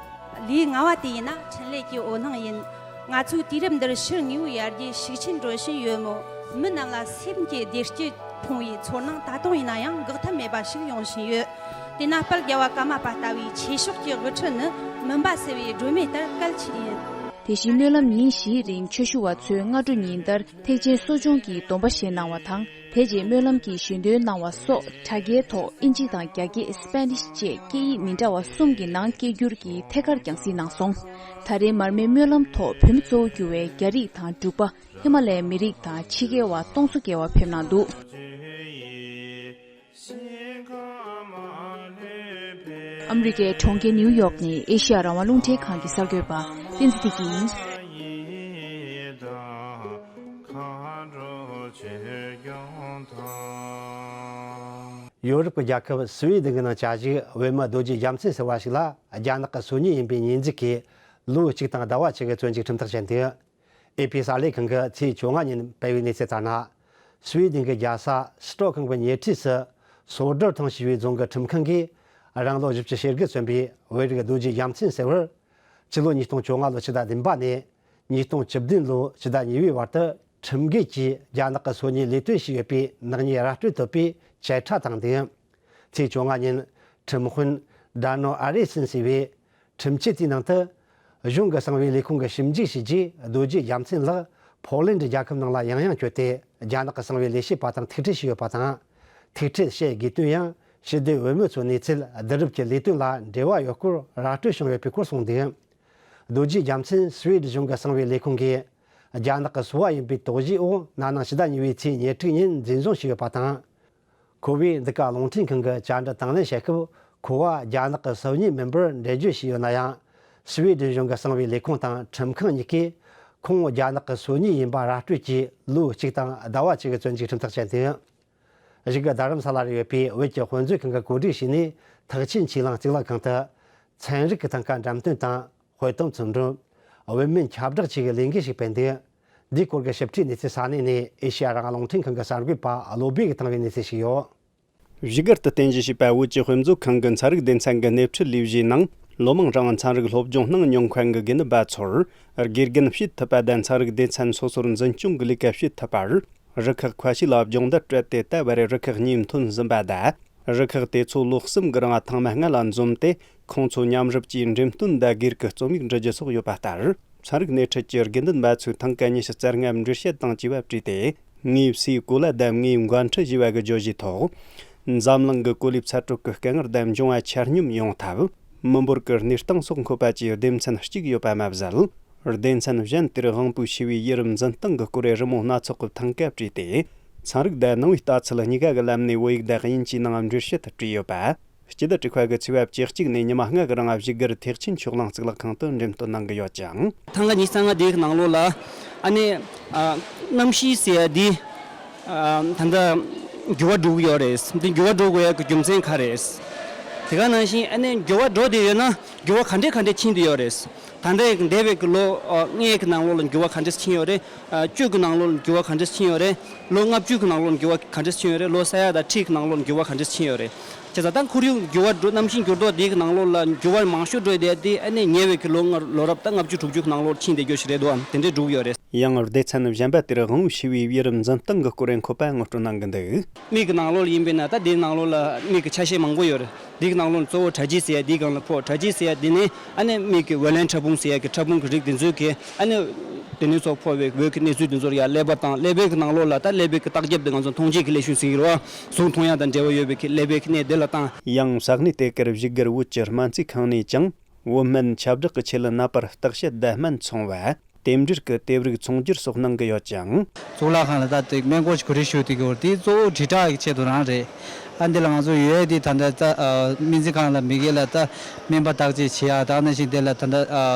ལེའུ་ལྔ་བ་དེ་ཡིན་ན་འཕྲིན་ལས་ཀྱི་འོད་སྣང་ཡིན། ང་ཚོའི་དུས་རབས་འདིར་ཕྱི་དངོས་པོའི་ཡར་རྒྱས་ཤུགས་ཆེན་འགྲོ་བཞིན་ཡོད་མོད། མི་རྣམས་ལ་སེམས་ཀྱི་བདེ་སྐྱིད་ཕོངས་པའི་ཚོར་སྣང་ད་དུང་ཡིན་ན་ཡང་འགག་ཐབས་མེད་པ་ཞིག་ཡོང་བཞིན་ཡོད། དེས་ན་དཔལ་རྒྱལ་བ་ཀརྨ་པ་ལྟ་བུའི་ཆོས་ཕྱོགས་ཀྱི་དབུ་ཁྲིད་ནི་མུན་པ་སེལ་བའི་སྒྲོན་མེ་ལྟར་གལ་ཆེ་ཡིན། དེ་བཞིན་སྨོན་ལམ་ཉིན་བཞིའི་རིང་ཆོས་ཞུ་བ་ཚོས་སྔ་དྲོ་ཉིན་ལྟར་ཐེག་ཆེན་གསོ་སྦྱོང་གི་སྡོམ་པ་བཞེས་གནང་བ་དང་། དེ་རྗེས་སྨོན་ལམ་གྱི་ཞུས་འདོན་གནང་བ་སོགས་དྲ་རྒྱའི་ཐོག་དབྱིན་ཇི་དང་རྒྱ་སྐད། སི་པེ་ནིཤ་བཅས་སྐད་ཡིག་མི་འདྲ་བ་གསུམ་གྱི་ནང་སྐད་སྒྱུར་གྱིས་ཐད་ཀར་རྒྱང་སྲིང་གནང་སོང་། ད་རེས་མར་མེའི་སྨོན་ལམ་ཐོག་བོད་མི་གཙོ་བོ་གྱུར་བའི་རྒྱ་རིགས་དང་འབྲུག་པ། ཧི་མ་ལའི་མི་རིགས་དང་ཕྱི་རྒྱལ་བ་སྟོང་ཚོ་བརྒལ་བ་ཕེབས་གནང་འདུག། ཨ་མི་རི་ཀའི་གྲོང་ཁྱེར་ནིའུ་ཡོག་ནས་ཨེ་ཤི་ཡ་རང་དབང་རླུང་འཕྲིན་ཁང་གི་གསར་འགོད་པ་བསྟན་འཛིན་བདེ་སྐྱིད་ཡིན། ཡོ་རོབ་ཀྱི་རྒྱལ་ཁབ་སུའེ་ཌེན་གྱི་ནང་བཅའ་བཞུགས་བོད་མི་རྡོ་རྗེ་རྒྱལ་མཚན་ཟེར་བ་ཞིག་ལ་རྒྱ་ནག་གི་སོ་ཉུལ་ཡིན་པའི་ཉེས་འཛུགས་ཀྱིས་ལོ་གཅིག་དང་ཟླ་བ་གཅིག་གི་བཙོན་འཇུག་ཁྲིམས་ཐག་བཅད་འདུག། ཨེ་ཕི་གསར་ལས་ཁང་གིས་ཚེས་བཅོ་ལྔ་ཉིན་སྤེལ་བའི་གནས་ཚུལ་ལྟར་ན། སུའེ་ཌེན་གྱི་རྒྱལ་ས་སི་ཏྲོག་ཧོམ་གྱི་ཉེ་འཁྲིས་སུ་སོ་ཌོར་ཐང་ཞེས་པའི་རྫོང་གི་ཁྲིམས་ཁང་གིས་རང་ལོ་བཞི་བཅུ་ཞེ་དགུ་སོན་པའི་བོད་རིགས་རྡོ་རྗེ་རྒྱལ་མཚན་ཟེར་བར། སྤྱི་ལོ་ཉིས་སྟོང་བཅོ་ལྔ་ལོ་ཕྱི་ཟླ་བདུན་པ་ནས་ཉིས་སྟོང་བཅུ་བདུན་ལོ་ཕྱི་ཟླ་གཉིས་པའི་བར་དུ་ཁྲིམས་འགལ་གྱིས་རྒྱ་ནག་གི་སོ་ཉུལ་ལས་དོན་བྱས་ཡོད་པའི་ནག་ཉེས་ར་སྤྲོད་ཐོབ་པའི་བཅད་ཁྲ་དང་ལྡན། ཚེས་བཅོ་ལྔ་ཉིན་ཁྲིམས་དཔོན་ཌ་ནོ་ཨ་རེ་སིན་ཟེར་བས། ཁྲིམས་ཆད་དེའི་ནང་དུ། གཞུང་གི་གསང་བའི་ལས་ཁུངས་ཀྱིས་ཞིབ་འཇུག་བྱས་རྗེས་རྡོ་རྗེ་རྒྱལ་མཚན་ལགས་ཕོ་ལན་ཌི་རྒྱལ་ཁབ་ནང་ལ་ཡང་ཡང་བསྐྱོད་དེ་རྒྱ་ནག་གི་གསང་བའི་ལས་བྱེད་པ་དང་ཐུག་འཕྲད་བྱས་ཡོད་པ་དང་། ཐུག་འཕྲད་བྱེད་དགོས་དོན་ཡང་ཕྱི་སྡོད་བོད་མི་ཚོའི་གནས་ཚུལ་བསྡུ་རུབ་ཀྱི་ལས་དོན་ལ་འབྲེལ་བ་ཡོད་སྐོར་ར་སྤྲོད་བྱུང་ཡོད་པའི་སྐོར་གསུངས་འདུག། རྡོ་རྗེ་རྒྱལ་མཚན་སུའེ་ཌི་གཞུང་གི་གསང་བའི་ལས་ཁུངས་ཀྱིས་རྒྱ་ནག་གི་སོ་པ་ཡིན་པའི་དོགས་གཞིའི་འོག་ན་ནིང་ཕྱི་ཟླ་གཉིས་པའི་ཚེས་ཉེར་དྲུག་ཉིན་འཛིན་བཟུང་བྱས་ཡོད་པ་དང་། ཁོ་བོས་འདི་ག་རླུང་འཕྲིན་ཁང་གི་བཅར་འདྲི་དང་ལེན་བྱེད་སྐབས་ཁོ་བ་རྒྱ་ནག་གི་སོ་ཉུལ་མིན་པར་འགྲེལ་བརྗོད་བྱས་ཡོད་ན་ཡང་། སུའེ་ཌེན་གཞུང་གི་གསང་བའི་ལས་ཁུངས་དང་ཁྲིམས་ཁང་གཉིས་ཀས་ཁོང་རྒྱ་ནག་གི་སོ་ཉུལ་ཡིན་པ་ར་སྤྲོད་ཀྱིས་ལོ་གཅིག་དང་ཟླ་བ་གཅིག་གི་བཙོན་འཇུག་ཁྲིམས་ཐག་བཅད་འདུག། གཞུག་གི་རྡ་རམ་ས་ལ་རུ་ཡོད་པའི་བོད་ཀྱི་དཔེ་མཛོད་ཁང་གིས་གོ་སྒྲིག་བྱས་ནས་ཐེག་ཆེན་ཆོས་གླིང་གཙུག་ལག་ཁང་དུ་ཚན་རིག་གི་ཐང་ཀ་འགྲེམས་སྟོན་དང་། དཔེ་སྟོན་ཚོགས་འདུ། བོད་མིའི་ཁྱབ་བསྒྲགས་བཅས་ཀྱི་ལས་འགུལ་ཞིག་སྤེལ་འདུག། འདིའི་སྐོར་གྱི་ཞིབ་ཕྲའི་གནས་ཚུལ་ས་གནས་ནས་ཨེ་ཤེ་ཡ་རང་དབང་རླུང་འཕྲིན་ཁང་གི་གསར་འགོད་པ་བློ་བྷེ་གིས་བཏང་བའི་གནས་ཚུལ་ཞིག་ཡོད། བཞུགས་སྒར་དུ་རྟེན་གཞི་བྱས་པ་བོད་ཀྱི་དཔེ་མཛོད་ཁང་གི་ཚན་རིག་སྡེ་ཚན་གྱི་སྣེ་ཁྲིད་ལས་བྱེད་ནང་ལོ་མང་རིང་ཚན་རིག་སློབ་སྦྱོང་གནང་མྱོང་མཁན་གྱི་དགེ་འདུན་པ་ཚོར་དགེ་རྒན་བྱེད་ཐུབ་པ་དང་ཚན་རིག་སྡེ་ཚན་སོ་སོར་འཛིན་སྐྱོང་གི་ལས་ཀ་བྱེད་ཐུབ་པར། རུ་ཁག་ཁ་ཤས་ལ་སྦྱོང་བརྡར་སྤྲད་དེ་ད་བར་རུ་ཁག་གཉིས་ཐོན་ཟིན་པ་དང་། རུ་ཁག་དེ་ཚོ་ལོ་གསུམ་གྱི་རིང་ཐེངས་མ་ལྔ་ལ་འཛོམས་ཏེ། ཁོང་ཚོ་མཉམ་རུབ་ཀྱིས་འགྲེམས་སྟོན་དང་སྒེར་གྱི་རྩོམ་ཡིག་འབྲི་རྒྱུ་སོགས་ཡོད་པ་ལྟར། ཚན་རིག་སྣེ་ཁྲིད་ཀྱི་དགེ་འདུན་པ་ཚོས་ཐེངས་ག་ཉི་ཤུ་རྩ་ལྔ་འགྲེལ་བཤད་དང་བཅས་པ་བྲིས་ཏེ། ངའི་སའི་གོ་ལ་དང་ངའི་འགོ་ཁྲིད་ཞེས་པ་གི་བརྗོད་གཞིའི་ཐོག་འཛམ་གླིང་གི་གོ་ལའི་ཚ་དྲོད་ཀྱི་དཀའ་ངལ་དང་འབྱུང་བ་ཆ་སྙོམས་ཡོང་ཐབས། མི་འབོར་གྱི་གནས་སྟངས་སོགས་འཁོད་པ་བཅས་སྡེ་ཚན་གཅིག་ཡོད་པ་མ་ཟད། སྡེ་ཚན་གཞན་དེར་དབང་པོའི་ཆེ་བའི་ཡུལ་རབས་འཛིན་སྟངས་ཀྱི་སྐོར་རི་མོ་སྣ་ཚོགས་ཀྱི་ཐང་ག་བྲིས་ཏེ། ཚན་རིག་དང་ནང་པའི་ལྟ་ཚུལ་གཉིས་ཀ་གི་ལམ་ནས་བོད་ཡིག་དང་དབྱིན་ཇིའི་ནང་འགྲེལ་བཤད་བྲིས་ཡོད་པ། སྤྱི་ཟླ་དྲུག་པ་གི་ཚེས་པ་བཅུ་གཅིག་ནས་ཉི་མ་ལྔ་གི་རིང་བཞུགས་སྒར་ཐེག་ཆེན་ཆོས་གླིང་གཙུག་ལག་ཁང་དུ་འགྲེམས་སྟོན་གནང་གི་ཡོད་ཅིང་། ཐེངས་གཉིས་རྩ་ལྔ་དེའི་ནང་ལོགས་ལ་ཨ་ནི་ཨ་གནམ་གཤིས་ཟེར་ཡ་འདི་ཨ་ད་ལྟ་འགྱུར་བ་འགྲོ་གི་ཡོད་རེད། འདི་འགྱུར་བ་འགྲོ་དགོས་ཡ་གི་རྒྱུ་མཚན་ག་རེད། དེ་ག་ནང་བཞིན་ཨ་ནི་འགྱུར་བ་འགྲོ་བསྡད་ཡོད་ན་འགྱུར་བ་ག་འདྲས་ག་འདྲས་ཕྱིན་བསྡད་ཡོད་རེད། ད་ལྟའི་འདས་པའི་གི་ལོ་ཨ་ལྔའི་གི་ནང་ལོགས་ལ་འགྱུར་བ་ག་འདྲས་ཕྱིན་ཡོད་རེད། ཨ་བཅུ་གི་ནང་ལོགས་ལ་འགྱུར་བ་ག་འདྲས་ཕྱིན་ཡོད་རེད། ལོ་ལྔ་བཅུ་གི་ནང་ལོགས་ལ་འགྱུར་བ་ག་འདྲས་ཕྱིན་ཡོད་རེད། ལོ་ས་ཡ་དང་ཁྲི་གི་ནང་ལོགས་ལ་འགྱུར་བ་ག་འདྲས་ཕྱིན་ཡོད་རེད། དེ་ཙང་ད་ཁོར་ཡུག་འགྱུར་བ་འགྲོ། གནམ་གཤིས་འགྱུར་ལྡོག་འདིའི་ནང་ལོགས་ལ་འགྱུར་བ་མང་ཤོས་འགྲོ་ཡི་དེ་དེ་ཨ་ནི་ཉེ་བའི་གི་ལོ་ལྔ་ལོ་རབས་ད་ལྔ་བཅུ་དྲུག་ཅུ་གི་ནང་ལོགས་ཕྱིན་བསྡད་རྒྱུ་ཞིག་རེད་འདུག་དེ་འདྲས་འགྲོ་གི་ཡོད་རེད། ཡང་སྡེ་ཚན་གཞན་པ་དེར་དབང་པོ་ཤེས་པའི་དབྱེ་རིམ་འཛིན་སྟངས་ཀྱི་སྐོར་བའི་འཁོད་པ་ངོ་སྤྲོད་གནང་གི་འདུག་མིག་གི་ནང་ལོགས་ལ་ཡིན་པས་ན་ད་དེའི་ནང་ལོགས་ལ་མིག་གི་ཆ་ཤས་མང་པོ་ཡོད་རེད། འདིའི་ནང་ལོགས་ལ་གཙོ་བོ་དྲ་རྒྱའི་ཟེར་ཡ་འདིའི་སྒང་ལ་ཕོག་དྲ་རྒྱའི་ཟེར་ཡ་འདི་ནི་ཨ་ནི་མིག་གི་ཝེ་ལན་ཕྲ་ཕུང་ཟེར་ཡ་གི་ཕྲ་ཕུང་གི་རིགས་དེ་ཚོའི་གི་ཨ་ནི་དེ་ནས་ཚོ་ཕོག་པའི་འོད་ཀྱི་གནས་ཚུལ་དེ་ཚོར་ཡ་ཀླད་པ་དང་ཀླད་པའི་གི་ནང་ལོགས་ལ་ད་ཀླད་པའི་གི་བརྟག་དཔྱད་དེ་ང་ཚོ་མཐོང་བྱེད་ཀྱི་ཀླད་ཤུལ་ཟེར་གི་རེད་བ། གཟུགས་མཐོང་ཡ་དང་འབྲེལ་བ་ཡོད་པའི་གི་ཀླད་པའི་གི་གནས་དེ་ལ་བཏང་། ཡང་ས་གནས་དེ་གར་བཞུགས་སྒར་བོད་ཀྱི་སྨན་རྩིས་ཁང་ནས་ཀྱང་བོད་སྨན་ཁྱབ་བསྒྲགས་ཀྱི་ཆེད་ལ་ནད་པར་བརྟག་དཔྱད་དང་སྨན་འཚོང་བ། རྟེན་འབྲེལ་གྱི་དེབ་རིགས་ཚོང་སྒྱུར་སོགས་གནང་གི་ཡོད་ཅིང་། གཙུག་ལག་ཁང་ལ་ད་ལྟ་སྨན་སྐོར་གྱི་གོ་སྒྲིག་ཞུ་དེ་གི་འོར་དེ་གཙོ་བོ་དྲིལ་བསྒྲགས་ཀྱི་ཆེད་དུ་རང་རེད། ཨ་འདི་ལ་ང་ཚོ་ཡོད་དེ་ད་ལྟ་ད་སྨན་རྩིས་ཁང་ལ་མི་སྒེར་ལ་ད་སྨན་པ་བརྟག་དཔྱད་བྱེད་ཡག་ད་ནང་བཞིན་དེ་ལ་ད་ལྟ་